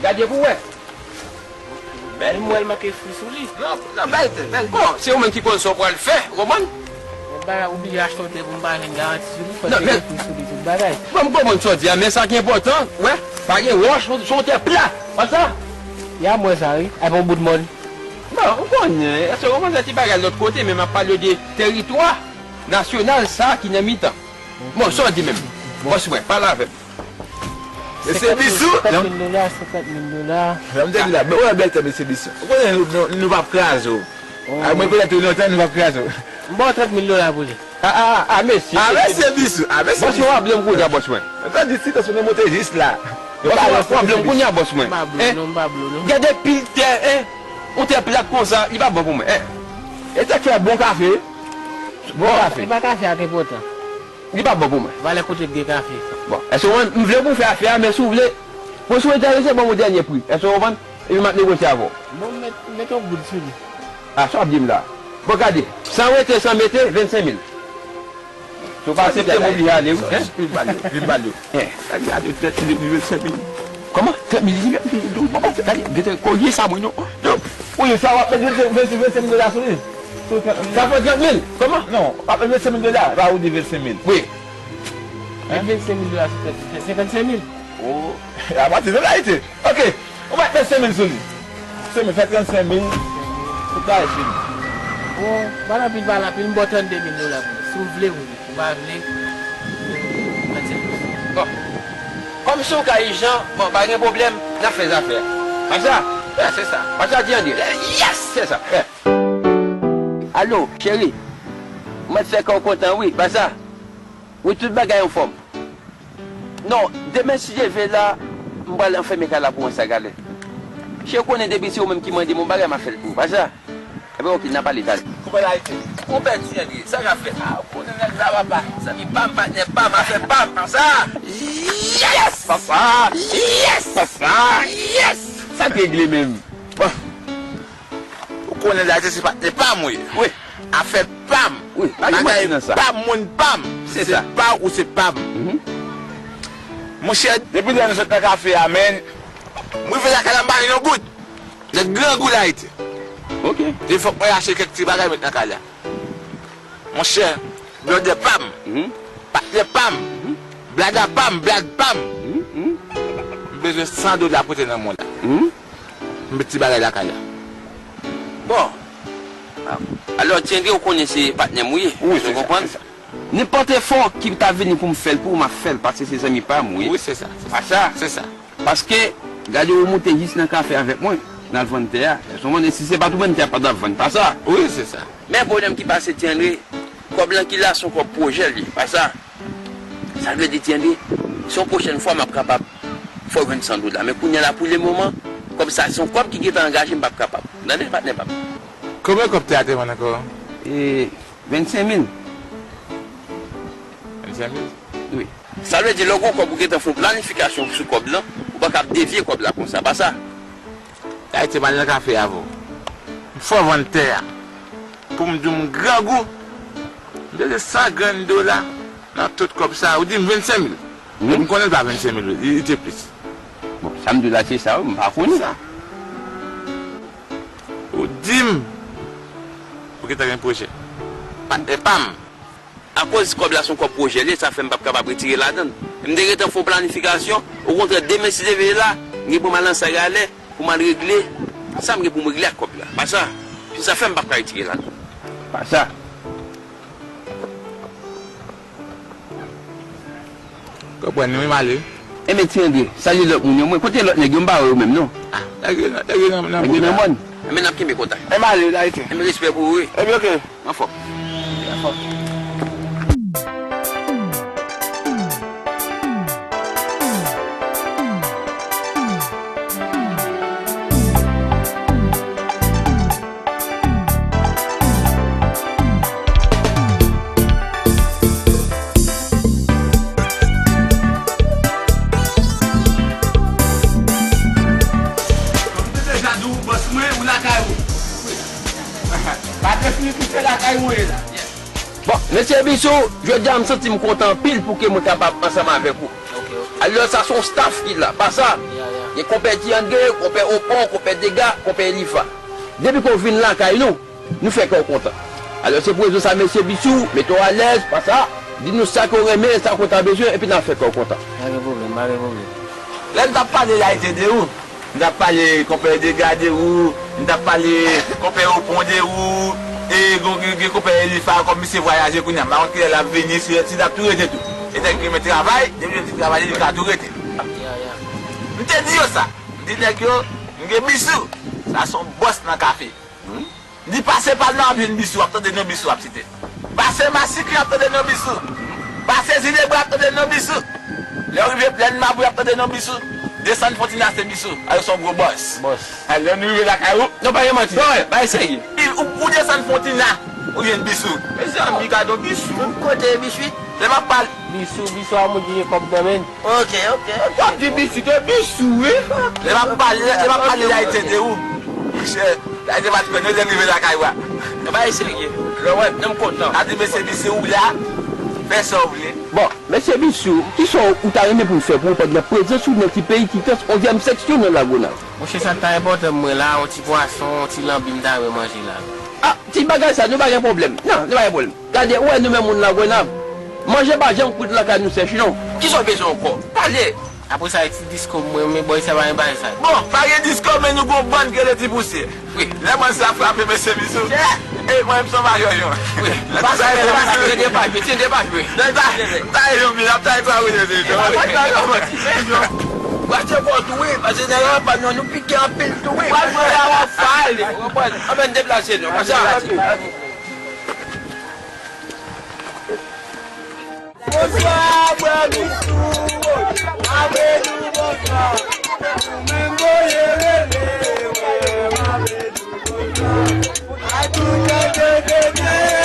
gade pou w wè. Bèl. M wè l manke fri sou li. Non, non, bèl tè, bèl tè. Bon, se ou menm ki konn sa w pral fè, ou konprann? Bon, bagay, oblije achte yon tè pou m pa jwenn garanti sou li, fò l te gen fri sou li, tout bagay. Bon, m konprann sa w di a, men sa ki enpòtan, wè, pa gen wòch, se yon tè plat. Wè sa? Ya, m wè sa, wi. Avè yon bout mòn. Bon, ou konnen, èske ou konn ti bagay lòt kote, men m ap pale de teritwa nasyonal sa ki nan mitan. Bon, sa w di menm? Bòs mwen, pale avè m. Mesye Bisou. Senkant mil dola, senkant mil dola. Sa m te di la, men wè bèl tèt mesye Bisou. Ou konnen nou, nou, nou p ap kraze w. Oh. A, mwen konnen tou lontan nou p ap kraze w. M ba w trant mil dola pou li. A, a, a, mesye, a, mesye Bisou, a, mesye Bisou. Bòs mwen, w ap blo m kounye a, bòs mwen. Sa di si tansyon nan monte jis la. Bòs mwen, w ap blo m kounye a, bòs mwen. M pa blo, non, m pa blo, non. Gade pil tè, en. Yon tè plat konsa, li pa bon pou mwen, en. E tè k fè bon kafe. Bon kafe. E pa kafe a ki enpòtan. Li pa bon pou mwen. Valè kote k gen kafe. Bon, èske w, m vle pou w fè afè a, men si w vle, mwen si w enterese, ban m yon dènye pri. Èske w konprann? Epi m ap negosye avè w. Bon, met, met yon goud sou li. A, sa w ap di m la? Bon, gade, san rete, san mete, vennsenk mil. Si w pa aksepte, m oblije ale, wi. Vin ba l yo, vin ba l yo. Gade, gade, trant mil, vennsenk mil. Kòman? Trant mil, vennsenk mil, gade, gade, kounye sa mwen, non. Non. Wi, sa w ap met vennsenk, vennsenk, vennsenk mil dola sou li. Sa fè trant mil. Kòman? Non, w ap met vennsenk mil dola, pa ou di vennsenk mil. Wi. Vennsenk mil dola, se senkannsenk mil. Oh, a pati de la, ite. Ok, ou mèt met senk mil sou li. Senk mil, fè trannsenk mil, tout bagay fini. Bon, pa nan pil, pa nan pil, m ba w trannde mil dola pou li. Si w vle, wi. Ou pa vle, trannsenk mil. Bon. Kòm si w ka ijan, bon, pa gen pwoblèm, n ap fè zafè a. Pa sa? Wi, se sa. Pa sa, di an di. Yes! Se sa. Wi. Alo, cheri. Mwen fè kè w kontan, wi, pa sa? Wi, tout bagay anfòm. Non, demen si Dye vle la, m pral anfèmen kay la pou mwen sa galè. Cheri, ou konnen depi se ou menm ki mande m yon bagay, m ap fè l pou ou, pa sa? Ebyen, ok, n a pale talè. Konpè Layite, konpè Ti André, sa k ap fèt? A, ou konnen nèg la, papa. Zanmi pa m, patnè pa m, afè pa m, pa sa? Yes! Papa! Yes! Papa! Yes! Sa k regle menm? Bon. Ou konnen Layite se patnè pa m ou ye. Wi. Afè pa m. Wi, pa gen manti nan sa. Bagay pa m, moun pa m. Se sa. Se pa w ou se pa m. Mhm. Monchè, depi lè nou sot nan kafe a, men, m rive lakay la, m pa jwenn yon goud. Nèg grangou Layite. Ok. Epi fòk mwen achte kèk ti bagay met nan kay la. Monchè, blòdè pa m, mhm, patnè pa m, mhm, blada pa m, blad pa m. Mhm, mhm. M bezwen san dola pote nan men w la. Mhm. M met ti bagay lakay la. Bon. Alò, Ti André, ou konnen se patnè m ou ye. Wi, se sa, se sa. Ou konprann? Nenpòt efò ki ta vini pou m fè l pou ou, m ap fè l, paske se zanmi pa m ou ye. Wi, se sa, se sa. Pa sa? Se sa. Paske, gade ou moute jis nan kafe avèk mwen, n al vann tè a. Èske w konprann? E si se pa t ou menm, tè a pa t ap vann, pa sa? Wi, se sa. Men pwoblèm ki pase, Ti André, kòb lan ki la, se yon kòb pwojè li, pa sa? Sa vle di, Ti André, se yon pwochèn fwa m ap kapab fè w jwenn san dola. Men kounye a la, pou lemoman, kòb sa, se yon kòb ki gentan angaje, m p ap kapab. Tande, patnè pa m? Konbyen kòb tè a te vann ankò? E, vennsenk mil. Vennsenk mil? Wi. Sa vle di, lè w gen yon kòb, ou gentan fè yon planifikasyon sou kòb lan, ou pa kab devye kòb la konsa, pa sa? Ayiti, m al nan kafe avè w. M fè w vann tè a. Pou m di w m grangou, m bezwen san grenn dola nan tout kòb sa a. Ou di m vennsenk mil. Mhm. M konnen l pa vennsenk mil, li, li te plis. Bon, sa m di w la, se sa, wi, m pa konnen. Sa. Ou di m, ou gentan gen pwojè. Patnè pa m. Akoz kòb la se yon kòb pwojè li ye, sa fè m p ap kapab retire ladan l. M te gentan fè yon planifikasyon, okontrè, demen si Dye vle la, m gen pou m al nan Sagalè pou m al regle sa m gen pou m regle ak kòb la. Pa sa, se sa fè m p ap ka retire ladan l. Pa sa. Konprann, wi, m ale. Enben, Ti André, salye lòt moun yo. Mwen, kote lòt nèg yo? M pa wè yo menm, non. Ah, nèg yo nan, nèg yo nan, nan bout la. Nèg yo nan mòn. Enben, n ap kenbe kontak. Enben, m ale, Layite. Enben, respè pou ou, wi. Enben, ok. Anfòm. Anfòm. Mwen te deja di w, bòs mwen, ou lakay ou. Pa te fini pou se lakay ou ye la. Bon, mesye Bisou, jodi a m santi m kontan anpil pou ke mwen kapab ansanm avèk ou. Ok, ok. Alò, sa se yon staff ki la, pa sa? Ya, ya. Gen konpè Ti André, konpè Opon, konpè Dega, konpè Elifa. Depi ke w vin lakay nou, nou fè kè w kontan. Alò, se pou rezon sa, mesye Bisou, mete w alèz, pa sa, di nou sa ke w renmen, sa ke w ta bezwen, epi n a fè kè w kontan. Pa gen pwoblèm, pa gen pwoblèm. Lè n t ap pale la, e te de ou. M t ap pale konpè Dega de ou, m t ap pale konpè Opon de ou, e gen, gen, gen konpè Elifa, kòm misye vwayaje kounye a, m pa konn kilè l ap vini, si, si l ap tou rete tou. E nèg ki renmen travay, depi l di travay, li ka tou rete. M te di yo sa. M di nèg yo, m gen Bisou. Sa se yon bòs nan kafe. M di pase Palma w ap jwenn Bisou, w ap tande non Bisou ap site. Pase Masikli w ap tande non Bisou. Pase Zinebra w ap tande non Bisou. Lè w rive Plèn Mabou w ap tande non Bisou. Desann Fontina se Bisou. A yo se yon gwo bòs. Bòs. A lè nou rive lakay ou. Non, pa gen manti. Non, bagay serye. Ou, ou desann Fontina, ou jwenn Bisou. Mezanmi, gad yon Bisou. Kote Bisou? Lè m ap pale. Bisou, Bisou a moun ki gen kòb nan men l. Ok, ok, ok. W ap di Bisou, te Bisou, wi. Lè m ap pale, lè m ap pale de Ayiti de ou. Monchè, Ayiti pa t pè, nou te rive lakay ou a. Bagay serye. Lè w wè, m kontan. A di mesye Bisou, ou la, fè sa w vle. Bon, mesye Bisou, kisa w ta renmen pou n fè pou ou pandan prezans ou nan ti peyi Kitans onzyèm seksyon nan Lagonav? Monchè, sa k ta enpòtan mwen la, yon ti pwason, yon ti lanbi m ta renmen manje la. Ah, ti bagay sa, nou pa gen pwoblèm. Non, nou pa gen pwoblèm. Gade, ou wè nou menm moun Lagwenav, manje pa janm kwit lakay nou sèch non. Kisa w bezwen ankò? Pale! Apre sa, e ti disko mwen, men bòy sa pa gen bagay sa. Bon, pa gen disko, men nou gon bann ki rele Ti Pousyè. Wi. Lè bann sa frape, mesye Bisou. E mwen, m se yon majò yon. Wi. Lè sa, tande pa jwe, tande pa jwe. Lè sa, ta yon minit, ta yon minit. Wache kò tou wi, paske nèg la pa nou, nou pike anpil tou wi. Wal mwen la w ap fale. Anben deplase nou, konsa. Bonswa, bwè Bisou, ave nou bonswa. Ou menm voye rele, wè, ave nou bonswa. A tout tèt de Dye,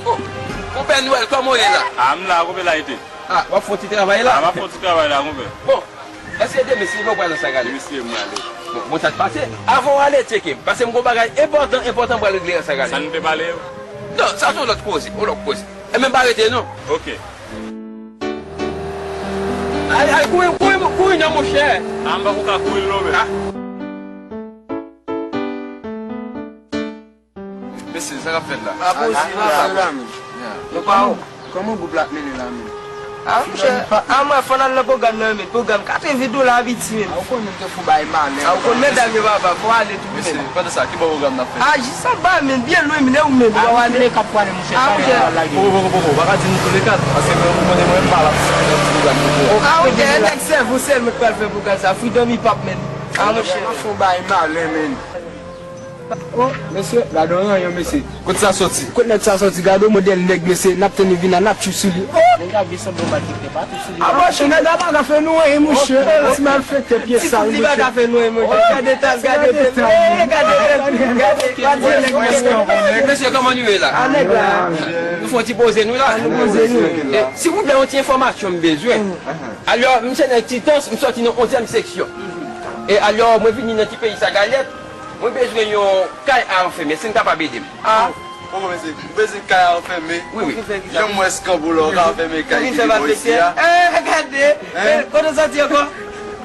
Oh, Konpè Nwèl, kòman w ye la? A, m la, konpè la ete. A, w ap fè yon ti travay la? A, m ap fè yon ti travay la, konpè. Bon, èske demen se demen w pral nan Sagalè? Demen se demen m prale. Bon, bon, sa k pase? Avan w ale, tcheke m, paske m gon bagay enpòtan, enpòtan m pral regle nan Sagalè. Sa nou te pale yo? Non, sa se yon lòt koze, yon lòt koze. Ebyen, pa rete non. Ok. Al, al, kouri, kouri, kouri non, monchè. A, m pa ko ka kouri l non, men. A. Mesye, sa k ap fèt la? A, poze, papa. Nou pa ou. Kòman gwoup la ap mennen la menm? A, monchè, a, mwen, fò n al nan pwogram nan, men. Pwogram katreven dola, piti, men. A, ou konnen m te fou bay malè. A, ou konn medam yo, papa, fò ale tou, men. Mesye, pandan sa, ki bò pwogram n ap fè? A, jis anba, men, byen lwen, men, e ou menm, ou pa ale? Tou le kat pwale, monchè. A, monchè. Poko, poko, poko, pa ka di nou tou le kat, paske mwen, ou konnen mwen, m pa la pou sipòte ti pwogram yo. A, monchè, nèg sèvo sèlman ki pral fè pwogram sa, Freedom Hip Hop, men. A, monchè. Fò bay malè, men. Oh, mesye, gade yon ranyon, mesye. Kot sa soti? Kot nèg sa soti? Gade modèl nèg, mesye, n ap tann li vin la, n ap tchoup sou li. Oh! Nèg la vle sanble yon malfektè, pa tchoup sou li. Ah, monchè, nèg la pa ka fè nou anyen, monchè. Ti malfektè, pyès sal, monchè. Ti kout li pa ka fè nou anyen, monchè. Gade tas, gade tas. Eh, gade tas. Gade, gade nèg la. Mesye, kòman nou ye la? Ah, nèg la. Nou fè yon ti poze nou la. Ah, nou poze nou. Eh, silvouplè, yon ti enfòmasyon m bezwen. Alò, m se nèg Titans, m sòti nan onzyèm seksyon. E alò, mwen vini nan ti peyi Sagalèt, mwen bezwen yon kay a anfèmen, si n kapab ede m. Ah. Bon, bon, mesye, m bezwen kay a anfèmen. Wi, wi. Jan m wè eskanpo la, w ka anfèmen kay ki pi bon isi a. Eh, gade! Eh, kote w sòti ankò?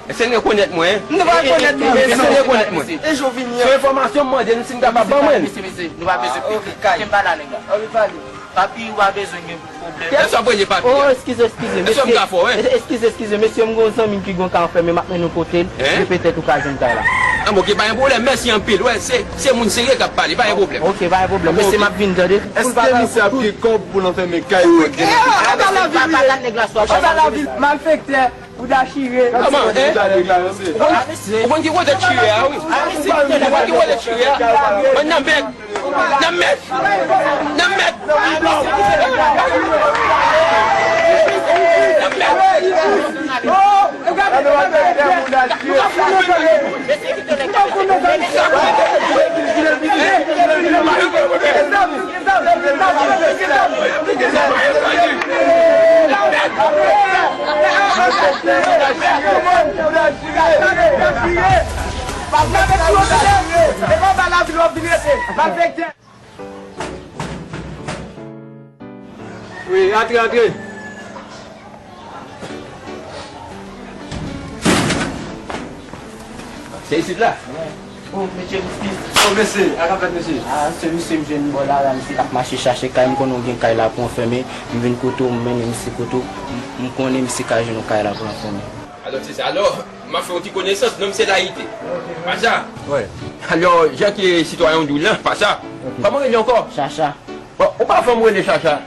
Èske n rekonèt mwen? Nou pa rekonèt mwen. Èske n rekonèt mwen? E jan w vini an? Se enfòmasyon m mande nou si n kapab ban mwen. Mesye, mesye, nou pa bezwen pè. Ah, ok, kay. Kenbe la, nèg la. Ok, pale. Papi, ou pa bezwen gen pwoblèm. Èske w ap rele papi a? Oh, eskize, eskize, mesye. Èske m ka fè w, en? Eskize, eskize, mesye, m gen yon zanmi m ki gen yon kay anfèmen, m ap mennen w kote l, e petèt ou ka jwenn kay la. Ah, bon, ok, pa gen pwoblèm, mèsi anpil. Wè, se, se moun serye k ap pale, pa gen pwoblèm. Ok, pa gen pwoblèm. Mesye, m ap vin, tande. Èske misye ap gen kòb pou l anfèmen kay pou l gen... Eh, anba lavil, pa, pa, pa, nèg la swa, pa, pa, malfektè. Ou dachire. Kòman, en? Ou konn, ou konn ki kote chire a, wi. Ou konn ki kote chire a? Mwen nan mèd. Nan mèd. Nan mèd. Nan mèd. Wi, antre, antre. Se isit la? Oh, mesye Boufis. Oh, mesye, sa k ap fèt, mesye? Ah, se misye m jwenn bò la, la, misye k ap mache chache kay, m konnen w gen kay la pou anfèmen, m vin kote w, m mennen misye kote w, m, m konnen misye ka jwenn yon kay la pou anfèmen. Alò, se sa. Alò, m ap fè yon ti konesans, non m se Layite. Pacha. Wi. Alò, jan ke sitwayen w di w lan, Pacha. Ok. Kòman w rele ankò? Chacha. Bon, ou pa fè m rele Chacha.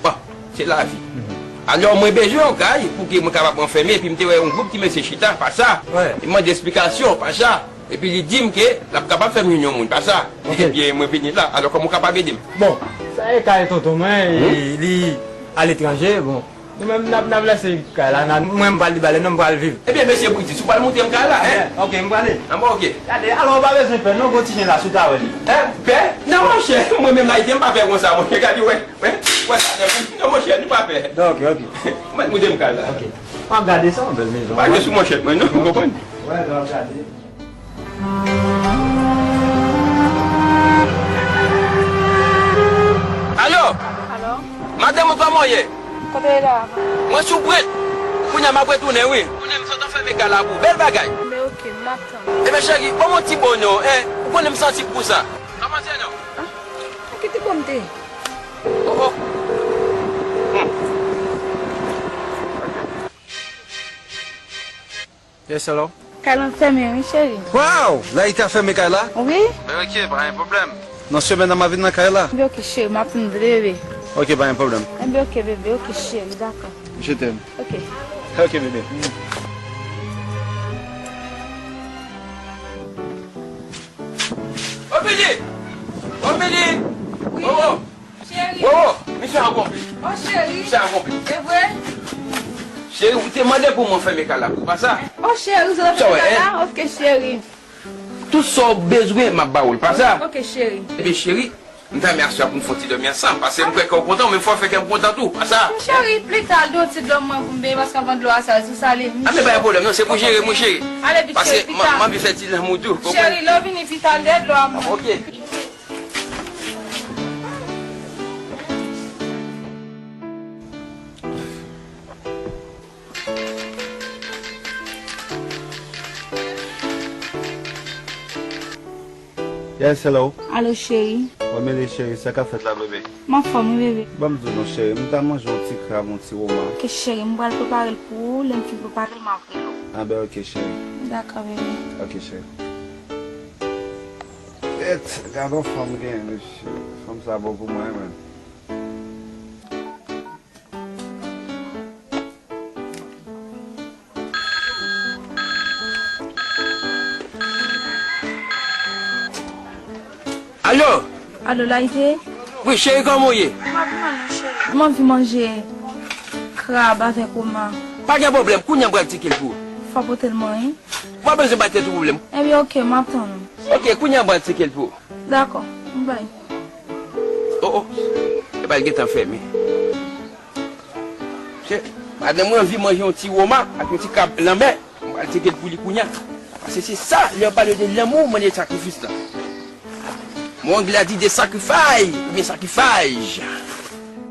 Bon, se lavi. Mhm. Alò, mwen bezwen yon kay pou ke mwen kapab anfèmen, epi m te wè yon gwoup ti mesye chita, Pacha. Wi. E m mande esplikasyon, Pacha. Epi li di m ke l ap kapab fè m jwenn yon moun, Pacha. Ok. Ebyen, mwen vini la. Alò, kòman w kapab ede m? Bon, sa e kay tonton mwen, hmm? Li, li aletranje, bon. Nou menm, n ap, n ap lese kay la, n a, mwen, m pral li ba lè, non, m pral viv. Ebyen, mesye Britis, ou pral montre m kay la, en? Ok, m prale. An bon, ok. Gade, alò, ou pa bezwen pè, non, gon ti chen la, si w ta wè li. En? Pè? Non, monchè, mwen menm Ayisyen, m pa pè konsa, monchè, gade, wè, wè, wè sa, non, monchè, nou pa pè. Ok, ok. Ou mèt montre m kay la. Ok. M ap gade sa, yon bèl mezon. Pa gen sou manchèt mwen, non, ou konprann? Wè, m ap gade. Alo? Alo? Madanm mwen, kòman w ye? Kote w ye la? Mwen sou pwent. Kounye a m ap retounen, wi. Kounye a m sot anfèmen kay la pou ou. Bèl bagay. Men oke, m ap tann. Ebyen, cheri, ban m yon ti bo non, en. Ou konnen m santi pou sa. Kòman se non? Ah, ki ti bo m te? Oh, oh. Hmm. Yes, hello. Kay lan fèmen, wi, cheri. Wow! Layite a fèmen kay la? Wi. Ben, ok, pa gen pwoblèm. Nan semèn nan, m a vin nan kay la. Enben, ok, cheri, m ap tann bebe. Ok, pa gen pwoblèm. Enben, ok, bebe, ok, cheri, dakò. Je t'aime. Ok. Ok, bebe. Omili! Omili! Wi. Oh, oh. Cheri. Wo, wo, misye an konpli. Oh, cheri. Misye an konpli. Se vre? Cheri, ou te mande pou mwen fèmen kay la pou ou, pa sa? Oh, cheri, ou te fèmen kay la? Ok, cheri. Tout sa w bezwen, m ap ba ou l, pa sa? Ok, cheri. Ebyen, cheri, m ta renmen aswè a pou n fè yon ti dòmi ansanm, paske m kwè kè w kontan, men fò w fè kè m kontan tou, pa sa? Cheri, pli ta, al dwe yon ti dòm mwen pou m benyen, paske anvan dlo a sal, sou sale. A, men pa gen pwoblèm, non, se pou jere, mon cheri. Ale vit, cheri, pli ta. Paske m, m anvi fè ti lanmou tou, konprann? Cheri, lè w vini, pli ta, al dwe dlo a mwen. Ok. Yes, hello. Alo, cheri. Omili, cheri, sa k ap fèt la, bebe? M anfòm, wi, bebe. Ban m di w non, cheri, m ta manje yon ti krab, yon ti woma. Ok, cheri, m pral prepare l pou ou. Lè m fin prepare l, m ap rele w. A ben, ok, cheri. Dakò, bebe. Ok, cheri. Et, gade yon fanm genyen, mesye. Fanm sa bon pou mwen, menm. Alo? Alo, Layite? Wi, cheri, kòman w ye? M ap mal, wi, cheri. M anvi manje krab avèk oma. Pa gen pwoblèm, kounye a m pral tcheke l pou ou. Fò w pote l mwen, wi. W pa bezwen bay tèt ou pwoblèm. Ebyen, oke, m ap tann ou. Oke, kounye a m pral tcheke l pou ou. Dakò, m bay. O, o. Epa l gentan fèmen. Chè, madanm mwen anvi manje yon ti woma ak yon ti krab lanmè. Mwen pral tcheke l pou li kounye a. Paske se sa, lè yo pale de lanmou, mande sakrifis la. Mon anglè a di de sacrifice oubyen sacrifice.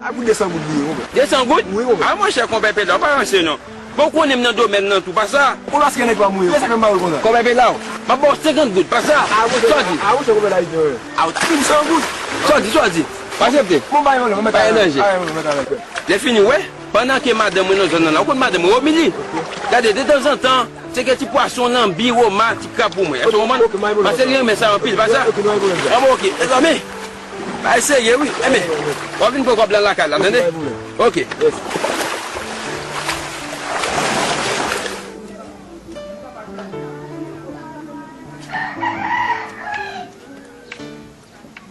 A pou de san goud li ye, konpè. De san goud? Wi, konpè. A, monchè, konpè Pela, ou pa ranse non. Bon, ou konnen m nan domèn nan tou, pa sa? Ou paske nèg pa mouri, se sa k fè m ba ou konsa. Konpè Pela, m ap ba w senkant goud, pa sa? A, monchè, sa w di? A, monchè, konpè Layite, wi. A, ou ta fin san goud. Sa w di, sa w di? Pa aksepte. Bon, bay yon lòt, mèt pa alèz. Pa manje. Bay yon lòt, mèt alèz. Lè fini, wè. Pandan ke madanm mwen nan zòn nan la, ou konn madanm mwen, Romili. Gade, detanzantan, se ke ti pwason, lanbi, woma, ti krab pou mwen. Èske w konprann? Paske li renmen sa anpil, pa sa? An bon, oke. Mezanmi, bagay serye, wi. Enben, w ap vin pran kòb la lakay la, tande? Oke.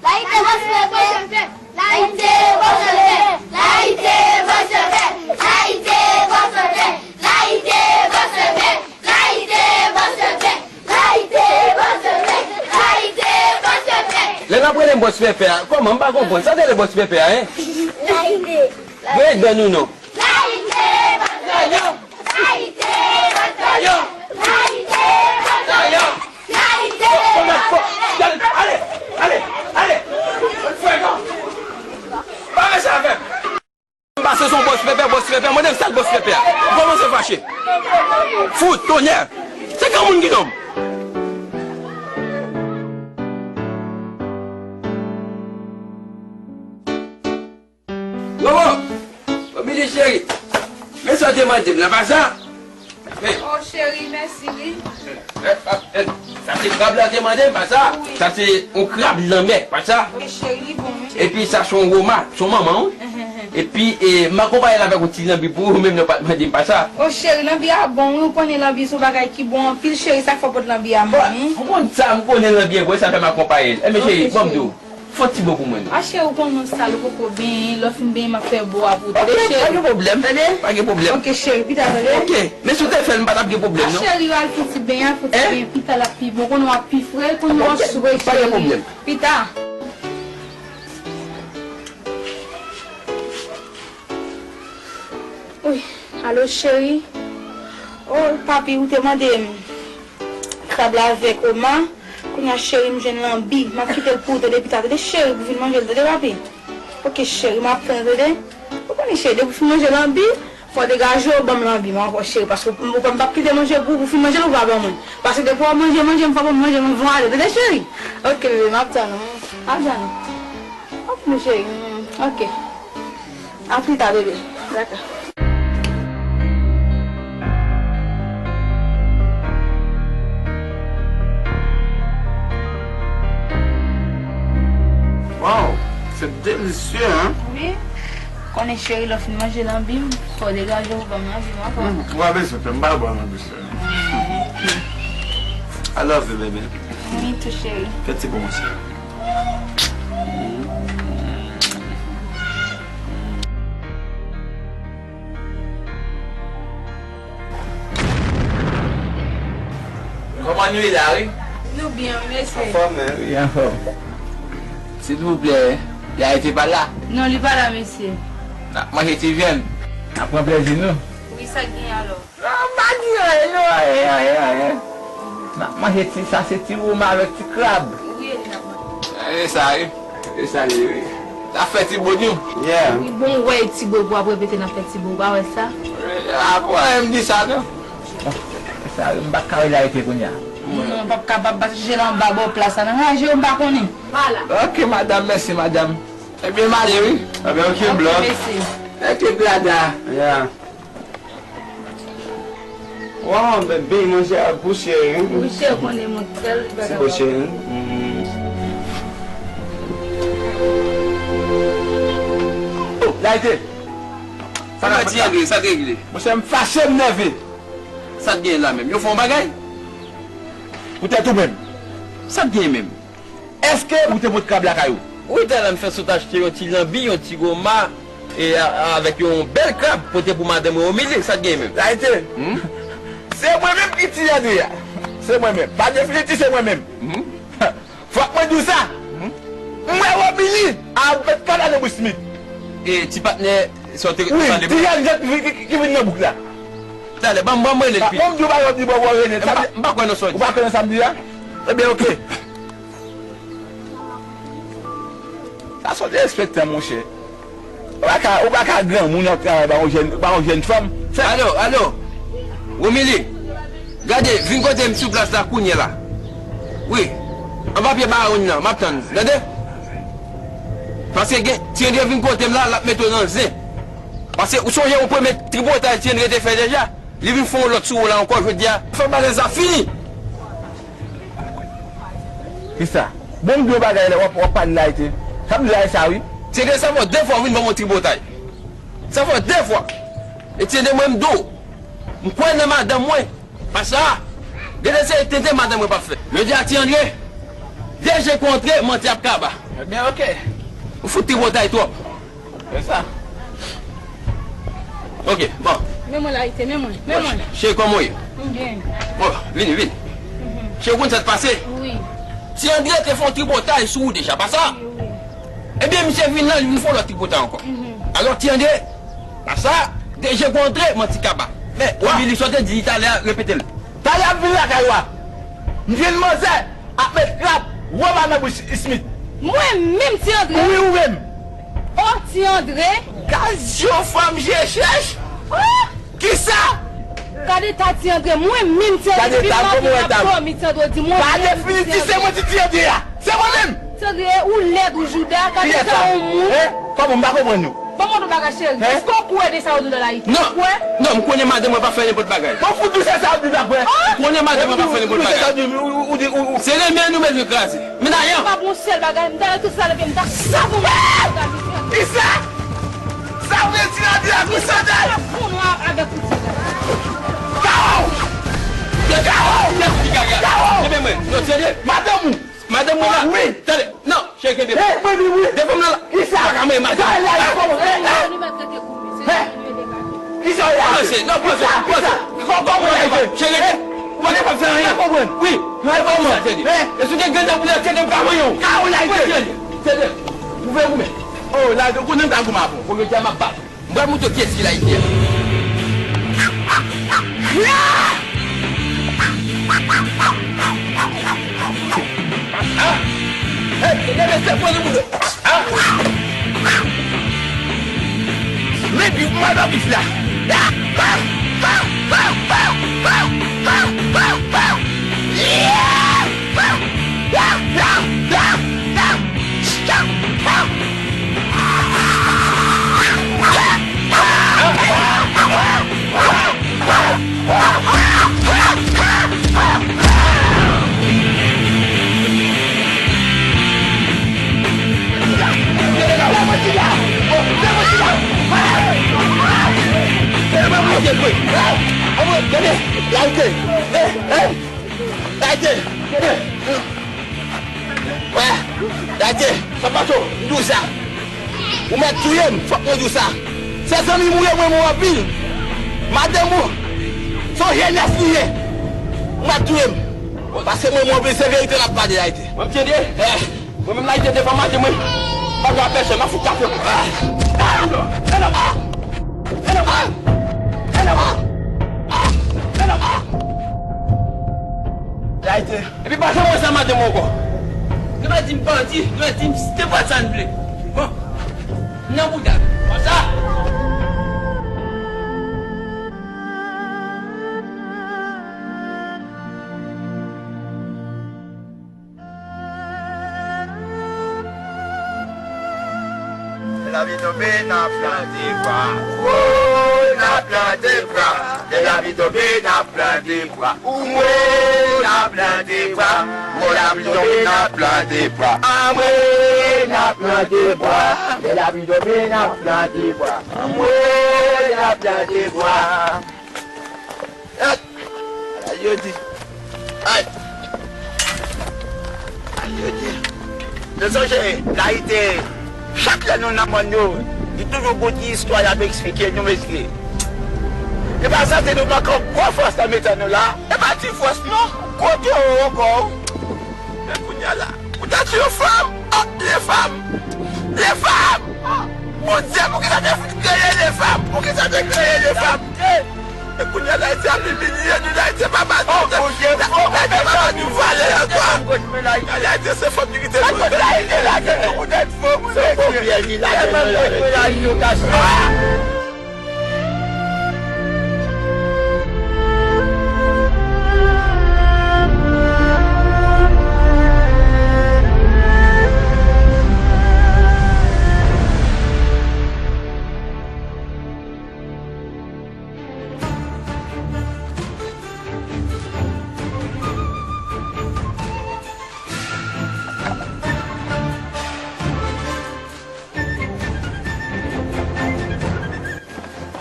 Layite bòs pèpè! Layite bòs pèpè! Layite bòs pèpè! Layite bòs pèpè! Layite bòs pèpè! Layite bòs pèpè! Layite bòs pèpè! Layite bòs pèpè! Lè n ap rele m bòs pèpè a, kòman? M pa konprann. Sa te rele bòs pèpè a, en? Layite! Voye dan nou non. Layite bòs pèpè! Layite bòs pèpè! Layite bòs pèpè! Layite bòs pèpè! Ale, ale, ale! Frekan! Pa fè sa avè m! M pase sou bòs pèpè, bòs pèpè, mande m sa k bòs pèpè a. M kòmanse fache. Fout, tonnè! Se granmoun ki nonm! Wowo! Romili cheri, men sa w te mande m la, pa sa? Men. Oh, cheri, mèsi, wi. Eh, eh, eh, sa se krab la w te mande m, pa sa? Wi. Sa se yon krab lanmè, pa sa? Wi, cheri, li bon, wi. Epi sa se yon woma, se yon manman, wi. Epi, eh, m akonpaye l avèk yon ti lanbi pou ou, menm lè w pa t mande m, pa sa? Oh, cheri, lanbi a bon, wi, ou konnen lanbi se yon bagay ki bon anpil, cheri, sa k fè w pot lanbi a, manmi. Bon, m konn sa, m konnen lanbi a bon, sa fè m akonpaye l. Enben, cheri, ban m di w. Fè yon ti bo pou mwen, non. A, cheri, ou konn nou sal, ou poko benyen, lè w fin benyen, m ap fè bo a pou ou, tande, cheri? Ok, pa gen pwoblèm, tande? Pa gen pwoblèm. Ok, cheri, pita, tande? Ok, men si w te fè l, m pa t ap gen pwoblèm, non. A, cheri, al fè yon ti benyen, al fè yon ti benyen, pita l ap pi bon, konnen w ap pi fre, konnen w ap swe, cheri. Ok, pa gen pwoblèm. Pita. Wi, alo, cheri. Oh, papi, ou te mande m. Krab la avèk oma. Kounye a, cheri, m jwenn lanbi. M ap kite l pou ou, tande, pita, tande, cheri, pou w vin manje l, tande, papi? Ok, cheri, m ap tann, tande? Ou konnen, cheri, depi w fin manje lanbi, fò w degaje w, ban m lanbi m ankò, cheri, paske ou, ou, m p ap kite manje pou ou, pou w fin manje l, ou pa ban mwen. Paske depi w ap manje, manje, m fò ban m manje, m van ale, tande, cheri? Ok, bebe, m ap tann ou. M ap tann ou. Ok, cheri. Mm, ok. A pita, bebe. Dakò. Wow, c'est délicieux, hein? Wi. Konnen cheri, lè w fin manje lanbi m, fò w degaje w ban m lanbi m ankò. Mm, ou pa bezwen pè, m pa ba w lanbi, cheri. I love you, baby. Me too, cheri. Fè ti bon, cheri. Kòman nou ye la, wi? Nou byen, wi, mesye. Anfòm, men. Wi, anfòm. Silvouplè, Layite pa la? Non, li pa la, mesye. N ap manje ti vyann. N ap pran plèzi nou. Wi, sa k gen alò? Non, m pa di anyen, non, anyen, anyen, anyen. N ap manje ti, sa se ti woma avèk ti krab. Wi, e li n ap manje. E sa, wi. E sa li ye, wi. N ap fè ti bo nou. Yeah. Wi, bon, wè ti bo pou ap repete n ap fè ti bo, ou pa wè sa? A, bon, m di sa, non. Sa, m pa ka wè Layite kounye a. Non, non, m p ap kapab, paske se anba bò plas la. Nan raje yo, m pa konnen. Vwala. Ok, madanm, mèsi, madanm. Ebyen, m ale, wi. Ebyen, ok, blòd. Ok, mesye. Ok, blada. Yeah. Waw, bebe, manje a gou, cheri. Wi, cheri, konnen mwen sèl bagay. Se bon, cheri. Mm. Layite. Sa k fèt la? Monchè, m fache, m nève. Sa k gen la menm? Yo fè yon bagay? Poutèt ou menm. Sa k gen menm? Èske ou te pot krab lakay ou? Wi, talè m fè sot achte yon ti lanbi, yon ti goma, e a, a, avèk yon bèl krab pote pou madanm mwen Omili, sa k gen menm? Layite. Hmm? Se mwen menm ki Ti Andre a. Se mwen menm. Pa definitif, se mwen menm. Hmm? Fòk mwen di w sa. Hmm? M wè Omili avèk krab la nan bouch Smith. E ti patnè, sa w te pale. Wi, Ti Andre ki, ki, ki vin nan bouk la. Talè, ban m, ban m rele l. Bon, m di w bagay, w di bon, bon, rele l. M pa, m pa kwè nan sa w di. Ou pa kwè nan sa m di a? Ebyen, oke. Sa se yon derespektan, monchè. Ou pa ka, ou pa ka granmoun ap travay ba yon jèn, ba yon jèn fanm. Alo, alo. Romili, gade, vin kote m sou plas la kounye a la. Wi. Anba pye bawon nan, m ap tann. Tande? Paske gen, Ti Andre vin kote m la, l ap mete w nan zen. Paske ou sonje yon premye tripotay Ti Andre te fè deja. Li vin fè yon lòt sou ou la ankò, jodi a. Fè bagay sa fini. Kisa? Bon, m di w bagay la, w ap, w ap pale layite. Sa m di la, e sa wi. Ti Andre, sa fè de fwa w vin ban m yon tripotay. Sa fè de fwa. E Ti Andre, mwen m di w. M kwè nan madanm mwen. Pasa, gade se tenten madanm mwen p ap fè. Jodi a, Ti Andre, de je kontre, manti ap kaba. Ebyen, oke. Ou fout tripotay twòp. Se sa. Ok, bon. Men mwen layite, men mwen, men mwen. Cheri, kòman w ye? M byen. Bon, vini, vini. Mhm. Cheri, ou konn sa k pase? Wi. Ti Andre te fè yon tripotay sou ou deja, pa sa? Wi, wi. Ebyen, misye vin la, li vin fè yon lòt tripotay ankò. Mhm. Alò, Ti Andre, pa sa, de je kontre, manti kaba. Men, Omili, sa w te di talè a, repete l. Talè a m vin lakay ou a. M jwenn manzè ap met krab, wòb a nan bouch Smith. Mwen menm, Ti Andre? Wi, ou menm. O, Ti Andre. Gad yon fanm je chèch. O! Kisa? Gade ta Ti Andre, mwen menm Ti Andre, depi m ap dòmi, Ti Andre di mwen menm Ti Andre. Pa definitif, se mwen ki Ti Andre a. Se mwen menm. Ti Andre, ou lèd, ou jouda, gade jan yon moun. Kòman m pa konprann nou? Ban m yon bagay, cheri. Èske w kwè de sa yo di w la, Layite? Non. Ou kwè? Non, m konnen madanm mwen pa fè nenpòt bagay. Bon, fout di w se sa w di w pa kwè. M konnen madanm mwen pa fè nenpòt bagay. Se renmen nou bezwen kraze. Men ayen. M pa bon sèl bagay, m ta tout sa leve, m ta sa pou mwen. Kisa? Sa vle di la di la pou sa dèy? Sa pou nou avèk ou, Ti Andre. Kawo! Kawo! Kawo! Madanm ou! Madanm mwen la. Wi. Tande. Non, cheri, kenbe. Hey, baby, wi. Devan m nan la. Kisa? Pa ka manyen madanm. Sa la, kòman? Hey, hey. Hey. Kisa w la? Panse, non, panse, panse. Kòman w la? Cheri, ou pa kapab fè anyen. Wi. Mwen pa konprann. Hey. E si w te gen tan pou l tande m pa manyen w. Ka ou la, tande. Tande. Ou vle goumen. Oh, la, ou konnen m ta goumen avè w. Bon, jodi a m ap bat ou. M pral montre w kiyès ki Layite a. Ah! Hey, leve se pran nan boule. Ah! Lepi ou mal ba bif la. Ah! Ah! Layite! Wè, Dadye, sa pa cho, m di w sa. Ou mèt touye m, fòk mwen di w sa. Se zanmi m ou ye, mwen renmen w anpil. Madanm ou, se yon jenès li ye. Ou mèt touye m. Paske mwen renmen w anpil, se verite n ap pale, Dadye. Mwen tande. Eh. Mwen menm la, li te devan maten mwen. Pa dwa pèsonn, m ap fout kafe pou. Layite. Epi pa janm wè sa maten mwen ankò. Nou pa di m bandi, nou pa di m nenpòt sa n vle. Bon. Nan bouda. Konsa. Lè lapli tonbe, n ap plante bwa. Woy, n ap plante bwa. Lè lapli tonbe, n ap plante bwa. Woy, n ap plante bwa. Woy, lapli tonbe, n ap plante bwa. Anmwe, n ap plante bwa. Lè lapli tonbe, n ap plante bwa. Anmwe, n ap plante bwa. Ay, ay, yo di. Ay. Ay, yo di. Nou sonje, Layite, chak lè nou nan mòn yo, li toujou gon ti istwa y ap eksplike nou, mesye. E pa santi nou manke yon gwo fòs nan mitan nou la? E pa ti fòs non, gwo towo ankò. Men kounye a la, poutèt yon fanm, ah, les femmes, les femmes, ah, Bondye, poukisa te kreye les femmes? Poukisa te kreye les femmes? E kounye a, Layite ap imilye nou, Layite pa ba nou, Layite pa ba nou valè ankò. Layite se fanm ki kite nou. Layite lage nou poutèt fanm, mesye.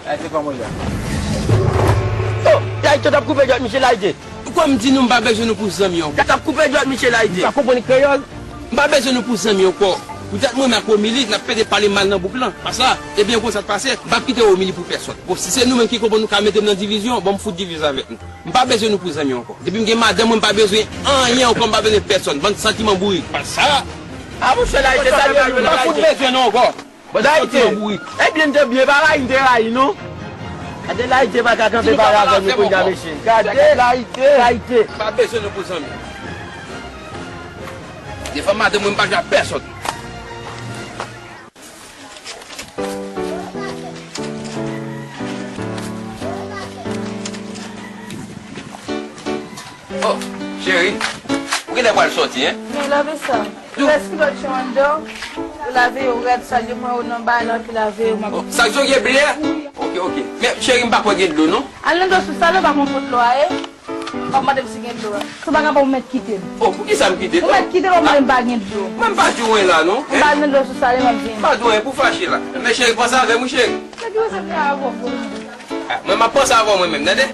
Layite pa manje. Oh, Layite t ap koupe dwèt misye, Layite. Kòm m di nou, m pa bezwen nou pou zanmi ankò. T ap koupe dwèt misye, Layite. Ou pa konprann kreyòl? M pa bezwen nou pou zanmi ankò. Poutèt mwen menm ak Romili, n ap pede pale mal nan bouk lan. Pa sa, ebyen, konsa k pase, m p ap kite Romili pou pèsonn. Bon, si se nou menm ki konprann nou ka mete m nan divizyon, bon, m fout divize avèk nou. M pa bezwen nou pou zanmi ankò. Depi m gen madanm mwen, m pa bezwen anyen ankò, m pa bezwen pèsonn. Bann santiman bourik. Pa sa. A, monchè, Layite, sa l ye menm, Layite? M pa fout bezwen nou ankò. Bon, Layite. Ebyen, te byen, pa rayi, m te rayi, non. Gade, Layite pa ka kanpe pale avè nou kounye a, mesye. Gade, Layite. Layite. Pa bezwen nou pou zanmi. Devan madanm mwen, m pa jwe ak pèsonn. Oh, cheri, ou genlè pral sòti, en? Men lave sa. Rès kilòt yo anndan, ou lave yo rèd, sal yo pran yo nan balon, epi lave yo, m ap... Oh, sa k zòrye blè? Ok, ok. Men, cheri, m pa kwè gen dlo, non. Al nan dlo sous la, non, pa konn pot dlo a ye. W ap mande m si gen dlo a. Si w pa kapab, ou mèt kite m. Oh, poukisa m kite l? Ou mèt kite l, w ap mande m pa gen dlo. Mwen, m pa di w anyen la, non. M pa al nan dlo sous la, m ap vini. M pa di w anyen, pou fache la. Men, cheri, panse avè m, wi, cheri. Mwen, ki panse avè w, bon. Ah, mwen, m ap panse avè w mwen menm, tande?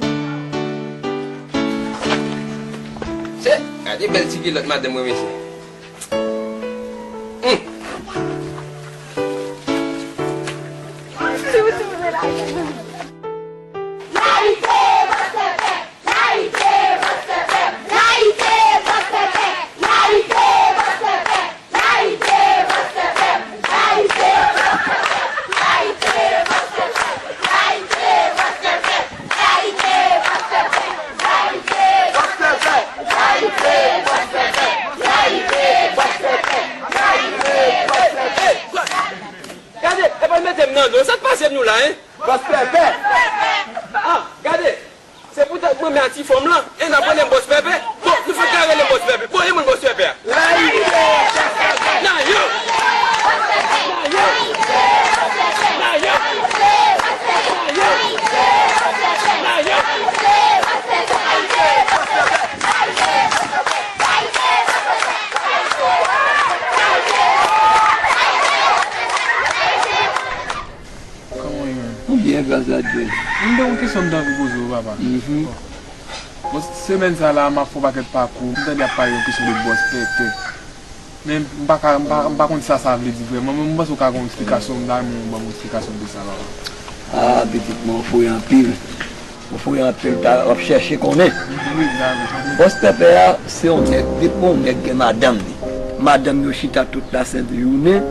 Se, gade bèl ti kilòt madanm mwen, mesye. Hmm. Gade, epa l mete m nan dlo. Sa k pase nou la, en? Bòs Pèpè. Ah, gade. Se poutèt mwen menm ak ti fanm lan, e n ap rele m Bòs Pèpè. Bon, nou fèk ka rele m Bòs Pèpè. Bon, e mwen Bòs Pèpè a? Nan yo! Nan yo! Nan yo! Nan yo! Kòman w ye menm? Mwen byen, gras a Dye. Mwen gen yon kesyon m t anvi poze w, papa. Mhm. Bon, semèn sa la, m ap fè yon pakèt pakou. M tande y ap pale yon kesyon de bòs pèpè. Men m pa ka, m pa, m pa konn sa sa vle di vrèman. Men mwen panse w ka gen yon eksplikasyon, m ta renmen w ban m yon eksplikasyon de sa, papa. Ah, pitit mwen, w fouye anpil. Ou fouye anpil, ta, w ap chèche konnen. Bòs pèpè a, se yon nèg, depi yon nèg gen madanm li. Madanm yo chita tout lasent jounen,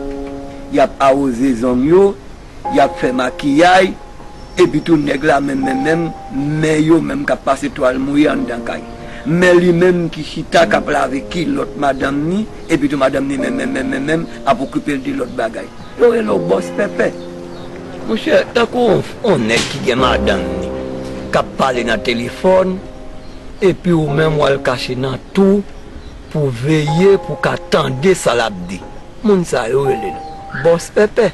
y ap awoze zong yo, y ap fè makiyaj, epi tou nèg la menm, menm, menm, men yo menm k ap pase twal mouye anndan kay. Men li menm ki chita k ap lave kilòt madanm ni, epi tou madanm ni menm, menm, menm, menm, menm, ap okipe l de lòt bagay. Yo rele w bòs pèpè. Monchè, tankou on, on nèg ki gen madanm ni, k ap pale nan telefòn, epi ou menm w al kache nan twou pou veye, pou ka tande sa l ap di. Moun sa yo rele l bòs pèpè.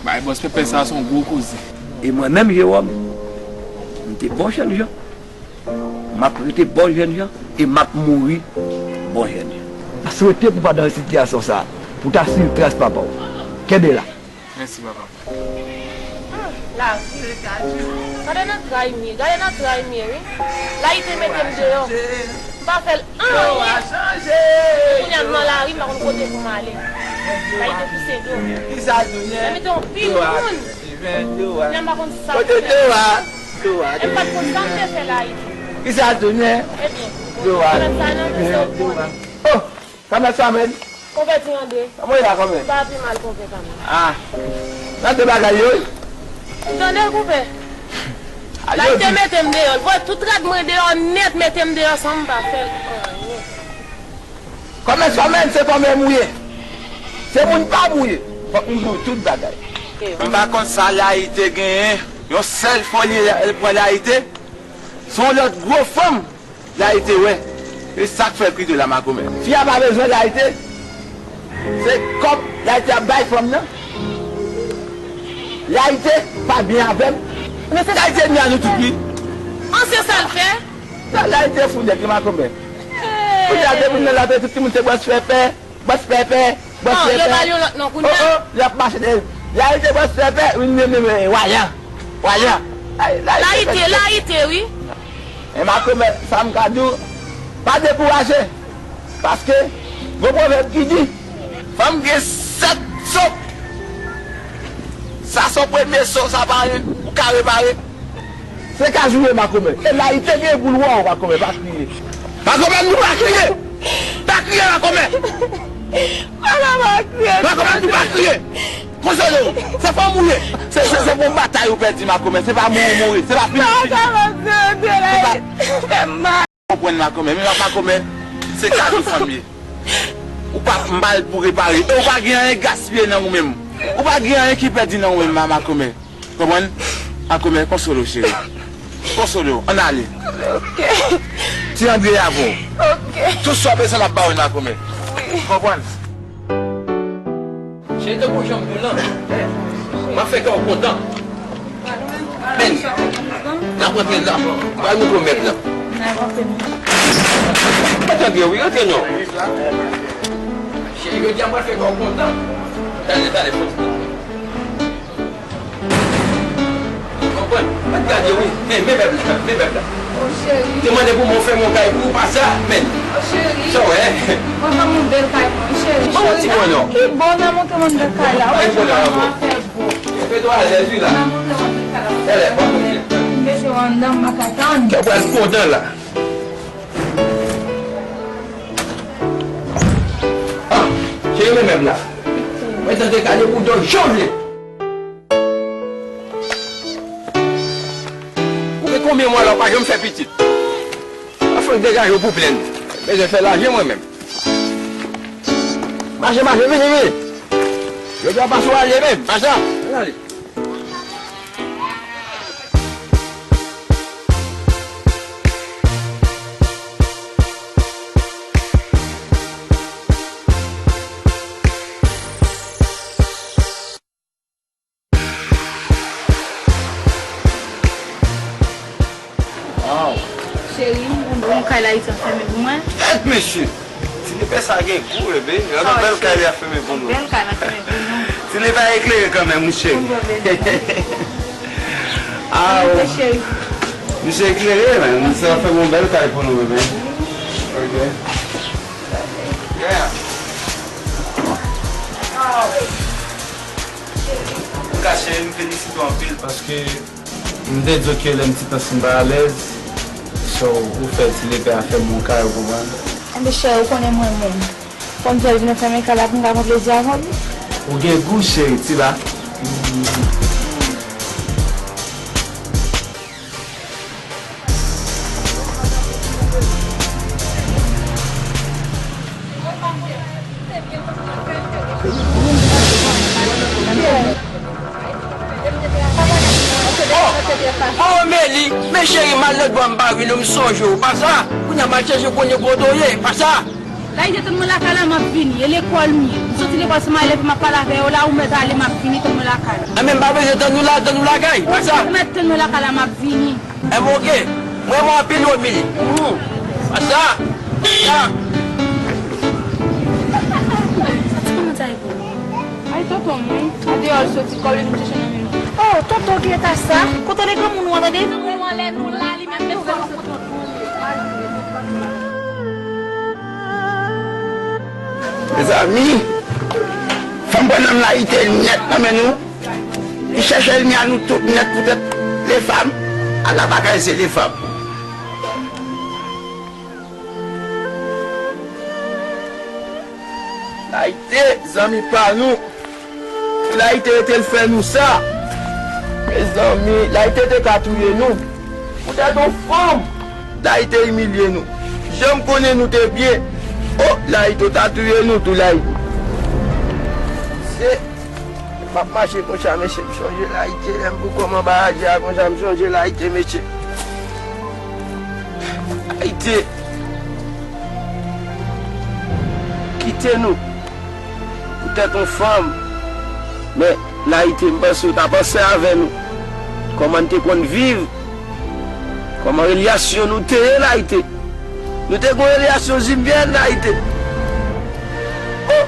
Bay bòs pèpè sa, se yon gwo koze. E mwen menm, Jewòm, m te bon jènjan. M ap rete bon jènjan e m ap mouri bon jènjan. M swete pou w pa nan sitiyasyon sa a, pou w ta swiv tras papa w. Kenbe la. Mèsi, papa. Hmm, lavi, regade. Gade nan tray m ye, gade nan tray m ye, wi. Layite mete m deyò. Pa fè l anyen. Kounye a m nan lari, m pa konn kote pou m ale. Layite pouse do. Kisa l tounen? Mete yon pil moun. Kounye a m pa konn sa m fè. Kote Dowa? Dowa. E m pa t konn sa m te fè Layite. Kisa l tounen? Ebyen, Dowa. Sa nan men sa w konnen. Oh! Kòmè sa menm? Konpè Ti Andre. Kòman w ye la, kòmè? M pa pi mal, konpè, kanmenm. Ah. Nan de bagay yo, wi. Tande, konpè. Layite mete m deyò. L voye tout rad mwen deyò nèt, mete m deyò san m pa fè l anyen. Kòmè sa menm, se kòmè m ou ye. Se moun pa m ou ye. Fòk m di w tout bagay. M pa konn sa Layite genyen. Yon sèl foli l pran Layite. Se yon lòt gwo fanm. Layite wè. E sa k fè l kite la, makomè. Fi a pa bezwen Layite. Se kòb Layite ap bay fanm nan. Layite pa byen avè m. Men se Layite ènmi a nou tout, wi. An, se sa l fè? Sa Layite fou nèt, wi, makomè. Kounye a, depi m nan lari, tout timoun se bòs pèpè. Bòs pèpè, bòs pèpè. Yo ba l yon lòt non kounye a. Oh, oh, y ap mache de. Layite bòs pèpè, wi, men, men, men, wayan. Wayan. Layite, Layite, wi. E makomè, sa m ka di w, pa dekouraje. Paske, gon pwovèb ki di, fanm gen sèt so. Sa se premye so, sa pa yon, ou ka repare. Se kajou ye, makomè. E Layite gen pou l wè w, makomè, pa kriye. Makomè, nou pa kriye! Pa kriye, makomè! Makomè, nou pa kriye! Konsole w! Se fanm ou ye! Se, se, se pou batay ou pèdi, makomè. Se pa mouri ou mouri. Se pa fini, fini. Makomè, se pa konprann, makomè. Men makomè, se kajou fanm ye. Ou pa mal pou repare. E ou pa gen anyen gaspiye nan ou menm. Ou pa gen anyen ki pèdi nan ou menm, ma, makomè. Konprann? Makomè, konsole w, cheri. Konsole w, ann ale. Ok. Ti Andre avè w. Ok. Tout sa w bezwen, l ap ba w, makomè. Wi. Konprann? Cheri, tankou jan m di w lan, m ap fè kè w kontan. Men, n ap rantre la. M pral montre w mèb la. Mèt antre, wi, antre non. Cheri, jodi a m pral fè kè w kontan. Talè, talè, fòs. Konprann? Mèt gade, wi. Men, men mèb la, men mèb la. Te mande pou mwen fè m yon kay pou ou, pa sa, men. Sa w wè? Mwen fè m yon bèl kay pou mwen, cheri. Ban mwen ti mwen non. Ki bon nan montre mwen bèl kay la? Ay, bon, la, bon. Fè dwa alèz, wi, la. Talè, pa konfye. Mete w anndan, m pa ka tann. Kè w pral kontan la. Ah, cheri, men mèb la. Mwen tande kale pou do jan w vle. Ou gen konbyen mwa la ou pa janm fè pitit? Anfen, degaje w pou plenn. Bezwen fè lajan mwen menm. Mache, mache, vini, vini. Yo dwe pase w ale menm. Mache. Ann ale. Cheri, m gon kay la itan fèmen pou mwen. Tèt mesye! Ti lepè sa gen gou, bebe. Gade yon bèl kay li ap fèmen pou nou. Bèl kay la fèmen pou nou. Ti lepè a eklere kanmenm, wi, cheri. Aw. Misye eklere, men. Misye ap fè yon bèl kay pou nou, bebe. Ok. Yeah. Antouka, cheri, m felisite w anpil paske m te di w ke lè m ti tans m pa alèz. So, ou fè ti lepè a fè m yon kay, ou konprann? Enben, cheri, ou konnen mwen menm. Fò m fè l vin fè m yon kay la pou m ka pran plezi avè l. Ou gen gou, cheri, ti ba. Oh, oh, Meli, men cheri, m al lòt bò, m pa vin, m sonje w. Pa sa, kounye a m al chèche konnen kote w ye. Pa sa. Layite, tann mwen lakay la, m ap vini. E lekòl m ye. M soti lekòl, se m al leve, m ap pale avè yo la, ou mèt ale, m ap vini, tann mwen lakay la. Enben, m pa bezwen tann ou la, tann ou lakay. Pa sa. Ou mèt tann mwen lakay la, m ap vini. Enben, oke. M renmen w anpil, Romili. Pa sa. Pa sa. Sa ti kòman sa ye pou ou? Ay, tonton m, wi. Andeyò l soti, kòb li nou te chanje menm. Oh, tonton, ki eta sa? Kote le granmoun ou an, tande? Granmoun ou an lè nou la, li menm, men fò nou kontan pou li. Mezanmi, fanm pran nanm Layite nèt nan men nou. Li chèche ènmi a nou tout nèt poutèt lefam. Ala bagay se lefam. Layite, zanmi pa nou. Layite rete l fè nou sa. Mezanmi, Layite te ka touye nou. Poutèt yon fanm, Layite imilye nou. Jan m konnen nou te byen. O, Layite, w ta touye nou tou, Layite. Se, m ap mache konsa, mesye, m sonje Layite. Lè m pou kòman baraje a konsa, m sonje Layite, mesye. Layite kite nou poutèt yon fanm. Men, Layite, m panse w ta panse avè nou. Kòman n te konn viv? Kòman relasyon nou te ye, Layite? Nou te gon relasyon zibyèn, Layite. O!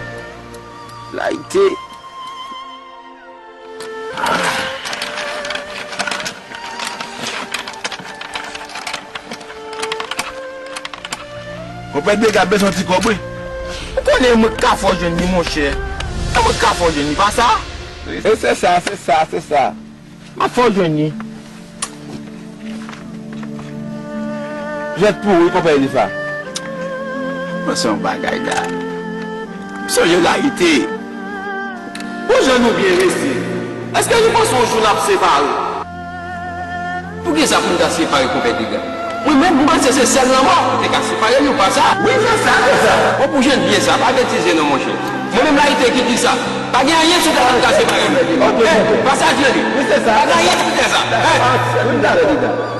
Layite. Konpè Dega bezwen ti kòb, wi. Ou konnen mwen ka fè w jwenn li, monchè. E mwen ka fè w jwenn li, pa sa? E se sa, se sa, se sa. M ap fè w jwenn li. Jwèt pou ou, wi, konpè Elifa. Mwen se yon bagay la. M sonje Layite. Bon jan nou byen rete. Èske nou panse yon jou n ap separe? Poukisa pou n ta separe, konpè Dega? Mwen menm, m panse se sèl lanmò ki te ka separe nou, pa sa? Wi, se sa, se sa. Bon, pou jwenn byen sa, pa betize non, monchè. Mwen menm Layite ki di sa. Pa gen anyen sou tè sa ki ka separe nou. Eh, pa sa di li. Wi, se sa. Pa gen anyen sou tè sa. Eh.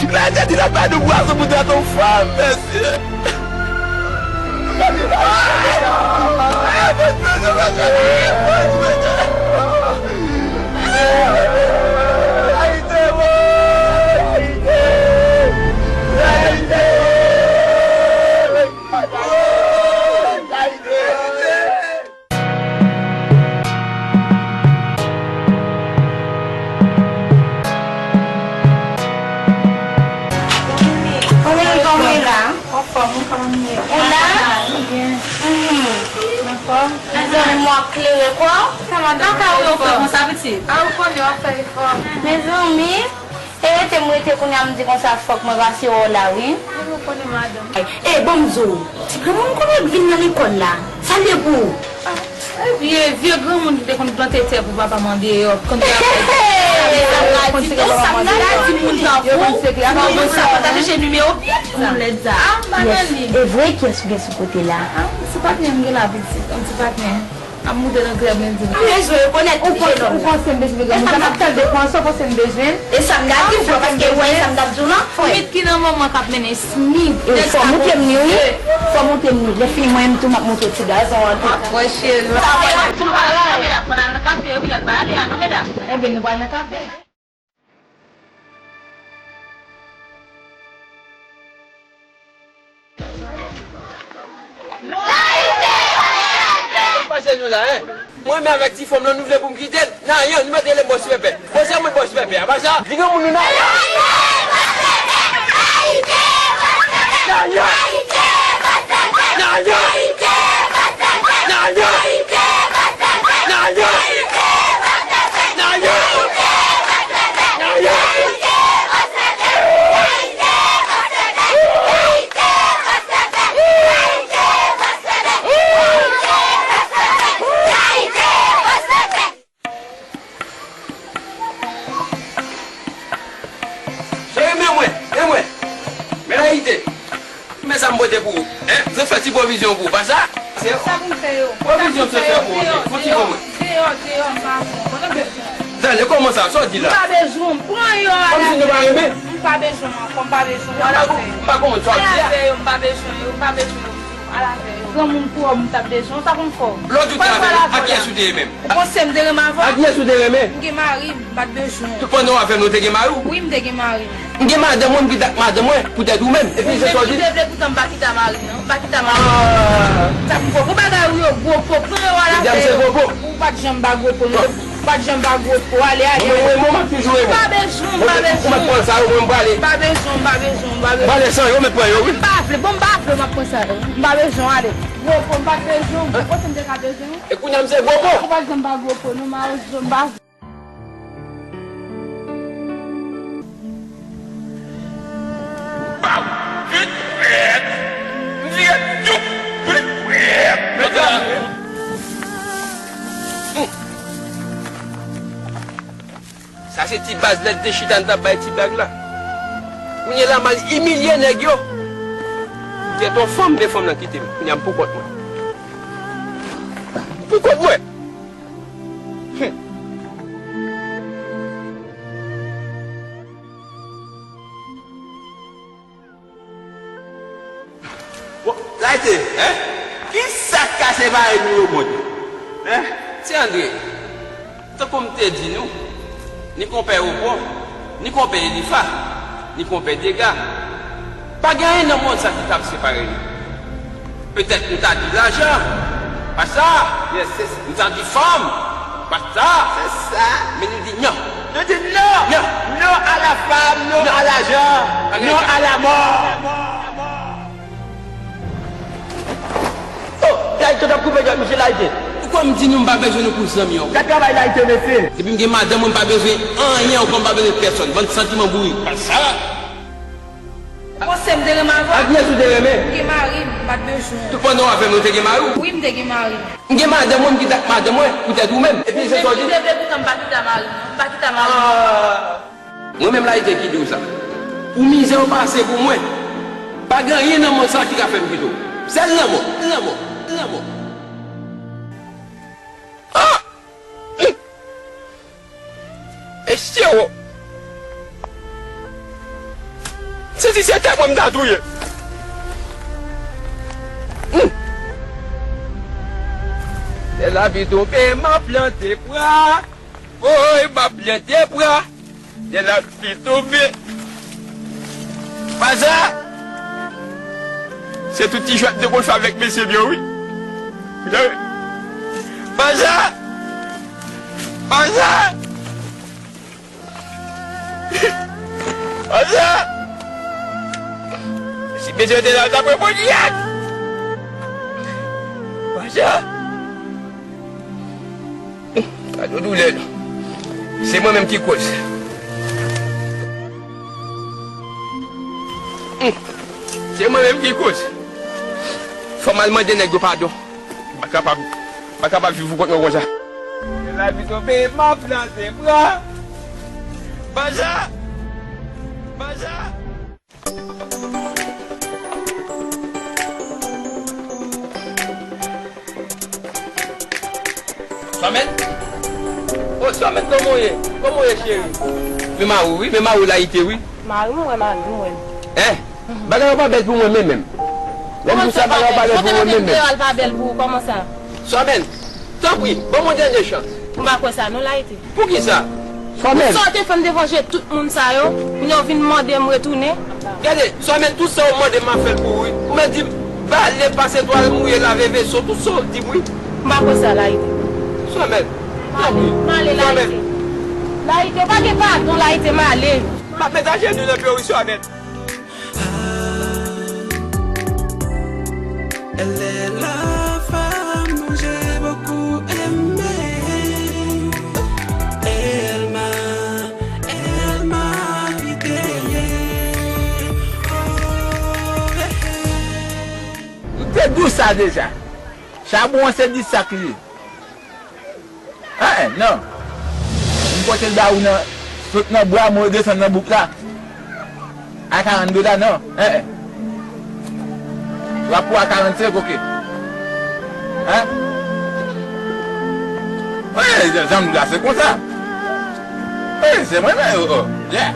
Layite di l ap bay nou pwason pou tèt yon fanm, mesye. Kòman, kòman w ye la? Anfòm, wi, kòman w ye? Ou la? Mwen byen. Mhm. Anfòm? Mezanmi, mwen ap klere kò. Sa va, kaka ou yo fè konsa, pitit? A, ou konnen w ap fè efò. Mezanmi. E rete m rete kounye a m di konsa fòk mwen pase wè w la wi. Mwen konnen madanm. E ban m di w, ti granmoun konbyen k vin nan lekòl la? Sa l ye pou ou? Ah, vye, vye granmoun ki te konn plante tè pou papa m andeyò, konn travay. Sa m ta di, sa m ta di moun tankou ou, moun sa pa ta chèche nimewo pyès ou lèd sa. Ah, m pa nan li. E vre, kiyès ou gen sou kote la? Ah, m ti patnè m gen la pitit, yon ti patnè. Ap moute nan grèv lendi. M bezwen rekonèt ou panse, ou panse m bezwen granmoun? Sa m ap fè l depanse, ou panse m bezwen l? E sa m ta di w, paske ou wè sa m t ap di w lan, frè. Smith ki nan manman k ap mennen Smith. E fò w montre m li, wi. Fò w montre m li. Lè fini, mwen menm tou, m ap montre w ti gazon an tou. Mwen cheri. Ebyen, nou pral nan kafe. Pase nou la, en? Mwen menm avèk ti fanm lan, nou vle pou m kite l? Nan, yon, nou mèt rele m bòs pèpè. Bon, se mwen bòs pèpè a, pa sa? Di granmoun nou nan. Nan, yon. Nan, yon. Cheri, men mwen, men mwen. Men Layite. Men sa m pote pou ou. Hein? Se fè ti pwovizyon pou ou, pa sa? Sa pou m fè yo? Pwovizyon se fè pou ou, ok. Fon ti pou mwen. Deyò, deyò, m pa bon. Tande, kòman sa? Sa w di la? M pa bezwen w. Pran yo, Layite. Kòmsi nou pa renmen? M Pa bezwen w ankò, m pa bezwen w, al avè yo. M pa konprann sa w ap di a. Al avè yo, m pa bezwen yo, m pa bezwen yo. Al avè yo. Granmoun pou w, m t ap bezwen w, sa konn fè w. Lòt ou te avè yo, ak kiyès ou te ye menm? Ou panse m te renmen avè w? Ak kiyès ou te renmen? M gen mari m, m pa t bezwen w. Tout pandan w avè m, ou te gen mari w? Wi, m te gen mari m. M gen madanm mwen, m kite ak madanm mwen, poutèt ou menm. Epi se sa w di? Ou te vle poutan m pa kite ak mari m, non? M pa kite ak mari m. Ah. Sa konn fè w. Gwo bagay ou yo, gwo po, pran yo al avè yo. Medam, se gwo po. Ou pa t janm ba gwo po, non. Ou pa t janm ba gwo po, ale, ale. Mwen, mwen, mwen, m ap toujou renmen w. M pa bezwen w, m pa bezwen w. Ou mèt pran sa yo, mwen, m prale. M pa bezwen w, m pa bezwen w, m pa bezwen w. M prale san yo, mèt pran yo, wi. M pa vle, bon, m pa vle, m ap pran sa yo. M pa bezwen w, ale. Gwo po, m pa t bezwen w. Ou panse m te ka bezwen w? E kounye a m se gwo po. Ou pa t janm ba gwo po, non, m pa bezwen w, m pa vle. Baw! Vit! Vit! M vire doup! Vit! Vit! Mezanmi! Sa se ti baz lè n te chita n t ap bay ti blag la. Kounye a la m al imilye nèg yo. Tèt yon fanm, men fanm nan kite m. Kounye a m pou kont mwen. Pou kont mwen. Hum. Bon, Layte, hein? Kisa k ka separe nou yo mond? Hein? Ti Andre, tankou m te di nou, ni konpè Opon, ni konpè Elifa, ni konpè Dega, pa gen anyen nan mond sa ki t ap separe nou. Petèt nou ta di lajan, pa sa. Yes, se sa. Nou ta di fanm, pa sa. Se sa. Men nou di non. Nou di non. Non. Non à la femme, non à l'argent, non à la mort. Oh, Layte t ap koupe djòl misye Layte. Ou kwè m di nou m pa bezwen nou pou zanmi ankò? Gad travay Layte mesye. Depi m gen madanm mwen, m pa bezwen anyen ankò, m pa bezwen pèsonn. Bann santiman bouri. Pa sa. Ou panse m te renmen avè w? Ak kiyès ou te renmen? M gen mari m, m pa t bezwen w. Tout pandan w avè m, ou te gen mari w? Wi, m te gen mari m. M gen madanm mwen, m kite ak madanm mwen, poutèt ou menm. Epi se sa w di? Ou te vle poutan m pa kite ak mari m, non. M pa kite ak mari m. Ah. Mwen menm Layte ki di w sa. Pou mizè w pase pou mwen, pa gen anyen nan mond sa ki ka fè m kite w. Sèl lanmò, lanmò, lanmò. Ah! Mesye o! Se si se tèt mwen m ta touye. Hum. Lè lavi tonbe, m ap plante bwa. Woy, m ap plante bwa. Lè lavi tonbe. Paza! Se tout ti jwèt nou konn fè avèk mesye m yo, wi. Paza! Paza! Paza! Si mesye te la, l t ap reponn yèt! Paza! Gade yon doulè non. Se mwen menm ki koz. Se mwen menm ki koz. Fò m al mande nèg yo padon. M pa kapab, m pa kapab viv pou kont mwen konsa. Lè lavi tonbe, m ap plante bwa. Paza! Paza! Sòmèt? O, Sòmèt, kòman w ye? Kòman w ye, cheri? Men mari w, wi, men mari w Layte, wi. Mari m, wè, mari m, wè. Hein? Bagay yo pa bèl pou mwen menm, menm. Lè m di w sa, bagay yo pa bèl pou mwen menm, menm. Kòman sa? Sòmèt, tanpri, ban m yon dènye chans. M pa kwè sa, non, Layte. Poukisa? Fòmèl. Sa w te fè m devan je tout moun sa yo, kounye a w vin mande m retounen. Gade, Fòmèl, tout sa w mande m ap fè l pou ou, wi. Ou mèt di m, bale, pase twal, mouye, lave veso, tout sa w di m, wi. M pa kwè sa, Layte. Fòmèl, tanpri. M ale, Fòmèl. Layte. Layte, pa gen padon, Layte, m ale. M ap met ajenou nan pye w, wi, Fòmèl. Elle est la femme dont j'ai beaucoup aimé. Elle m'a, elle m'a quitté. Oh, eh, eh. Nou te di w sa deja. Chabon an se di sa k li ye. Hein, non. M pote l ba ou nan, sot nan bwa, mwen desann nan bouk la. A karannde dola, non. Hein, hein. W ap pran a karannsenk, oke. Hein? Wi, jan, jan m di la, se konsa. Wi, se mwen menm, oh, oh. Yeah.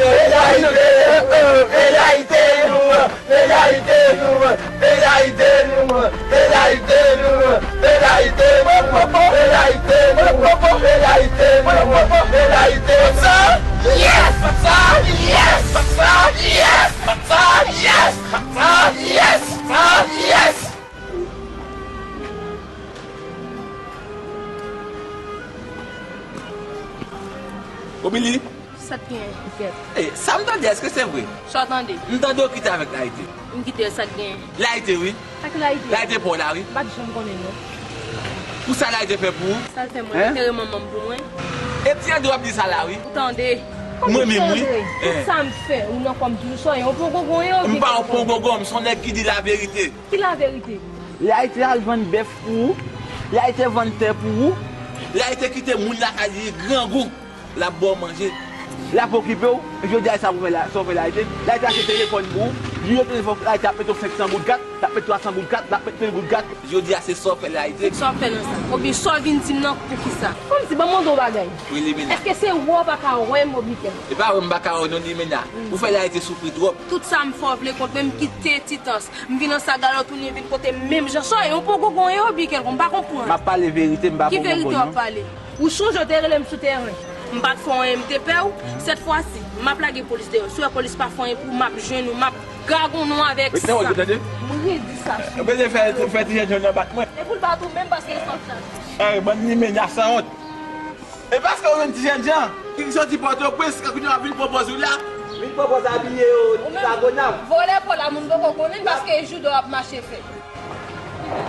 Peyi Dayiti, peyi Dayiti nou an, peyi Dayiti nou an, peyi Dayiti nou an, peyi Dayiti nou an, peyi Dayiti nou an, peyi Dayiti nou an, peyi Dayiti nou an, peyi Dayiti nou an, peyi Dayiti nou an. Yes! Yes! Yes! Yes! Yes! Yes! Yes! Yes! Yes! Obili, sa k gen? Kèt. Ey, sa m tande, èske se vre? Sa w tande? M tande w kite avèk Layite. M kite l, sa k gen? Layite, wi. Sa k Layite? Layite pa w la, wi. M pa t janm konnen, non. Pou sa Layite fè pou ou? Sa l fè mwen? Hein? Antere manman m pou mwen. E ti André w ap di sa la, wi. Ou tande? Mwen menm, wi. Kòman André? Eh. Tout sa m fè, ou nan kò m toujou sòy. Ou pran gongon, yo. M pa pran gongon, m se yon nèg ki di laverite. Ki laverite? Layite al vann bèf pou ou. Layite vann tè pou ou. Layite kite moun lakay li grangou. L ap ba w manje. L ap okipe w, jodi a sa pou fè la, sa w fè Layite. Layite achte telefòn pou ou, li yo telefòn Layite ap mete w senk san goud kat, l ap mete twa san goud kat, l ap mete mil goud kat. Jodi a se sa w fè Layite. Sa w fè nan sa? Obi, sa w vin di m nan pou ki sa? Kòmsi, ban m mande w bagay. Wi, Limena. Èske se wè w pa ka wè m, Obi Kèl? E pa wè m pa ka wè w non, Limena. Ou fè Layite soufri twòp. Tout sa m fè w vle kont mwen, m kite Titans. M vin nan sa galòt ou ni vin kote m menm jan. Sa w ye, ou poko gonyen, Obi Kèl, m pa konprann. M ap pale verite, m pa poko gonyen non. Ki verite w ap pale? Ou sonje w te rele m sou teren. M pa t fè w anyen, m te pè w. Sèt fwa si, m ap lage polis deyò. Si w wè polis pa fè anyen pou ou, m ap jwenn ou, m ap gagonn ou avèk sa. Ret nan wòl ou, tande? M redi sa sou ou. Ou bezwen fè, fè ti jènjan nan bat mwen. E pou l bat ou menm paske l sòt la. Ey, bann limena sanwont. E paske ou menm ti jènjan ki soti Pòtoprens, kounye a w ap vin pran pòz ou la, vin pran pòz abiye yo, Lagonav. Vòlè pa w la, moun poko konnen l paske e jouda w ap mache fè.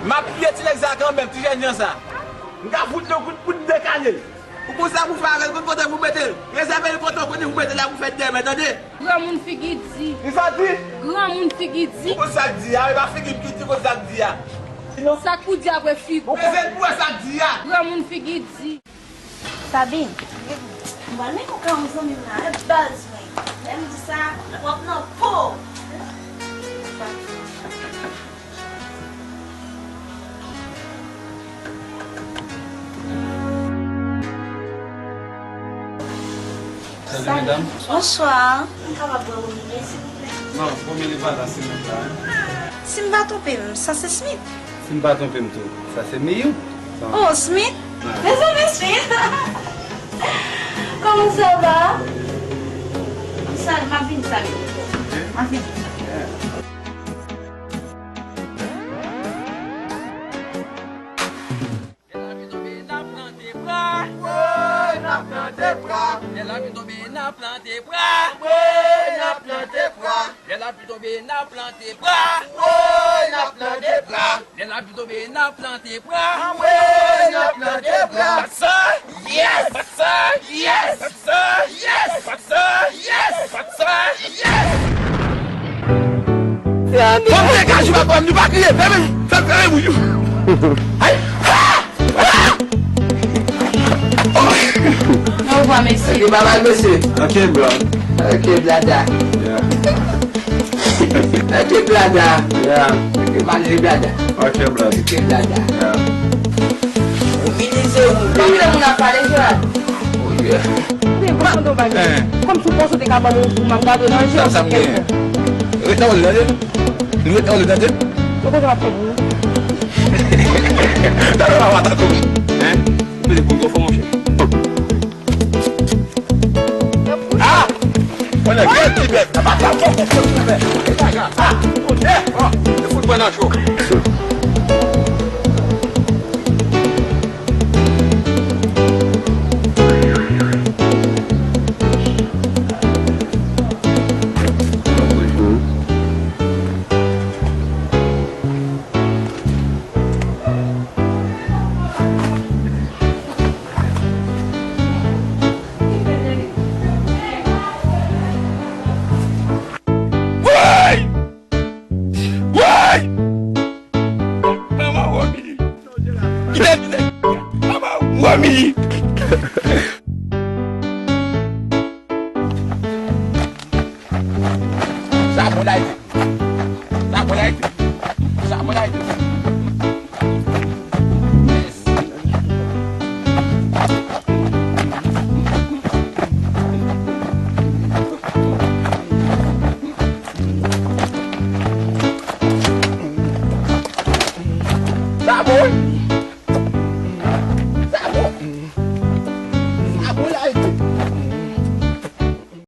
M ap touye ti nèg sa kanmenm, ti jènjan sa. M ka fout li yon kout poud de kanèl. Ou konn sa pou fè avè l, konn kote pou mete l. Rezève l kote w konnen pou mete l la pou fèt dèmen, tande? Granmoun figi di. Kisa di? Granmoun figi di. Ou konn sa k di a, e pa figi m ki di, ou konn sa k di a. Sa k pou di apre figi. Ou konn pou wè sa k di a. Granmoun figi di. Sabine, m pral met yon kawon zanmi m la, e baz mwen. Lè m di sa, w ap nan po. Salut, mesdames. Bonsoir. M kapab wè Romilien, silvouplè? Non, Romilien pa la, se mwen la. Si m pa twonpe m, sa se Smith. Si m pa twonpe m tou, sa se Miyou. Oh, Smith? Mezanmi, Smith! Comment ça va? Sa, m ap vin, salut. M ap vin. Lè lapli tonbe, n ap plante bra. Woy, n ap plante bra. Lè lapli tonbe, n ap plante bra. Woy, n ap plante bra. Lè lapli tonbe, n ap plante bra. Woy, n ap plante bra. Lè lapli tonbe, n ap plante bra. Woy, n ap plante bra. Bat sa, yes! Bat sa, yes! Bat sa, yes! Bat sa, yes! Bat sa, yes! Bon, men degaj ou pa konn, nou pa kriye, fèmen, fèmen, fèmen bouch ou. Ay! Orevwa, mesye. Ok, babay, mesye. Ok, bro. Ok, blada. Yeah. Ok, blada. Yeah. Ok, manje blada. Ok, blada. Ok, blada. Yeah. Mobilize ou. Konbyen moun ap pale, Gerard? Oh, yeah. Men, pa konn yon bagay. Kòmsi w panse w te ka ban m yon kou, m ap gade nan je w. Sa, sa m genyen. Ret nan wòl ou, tande? Ret nan wòl ou, tande? Ou konn sa w ap fè pou ou? Talè w a tankou. Hein? Ou mete pou m twò fò, monchè. Ah! Mwen nan gèl ti bèf. Apa sa fò, fò, fò, fò, fò. E sa, sa. Ah! Monchè! Oh! E fout mwen nan cho. Woy! Woy! Manman Romi! Kite vin. Manman Romi! Sa bon la, sa bon la, sa bon la. Sa bon, wi.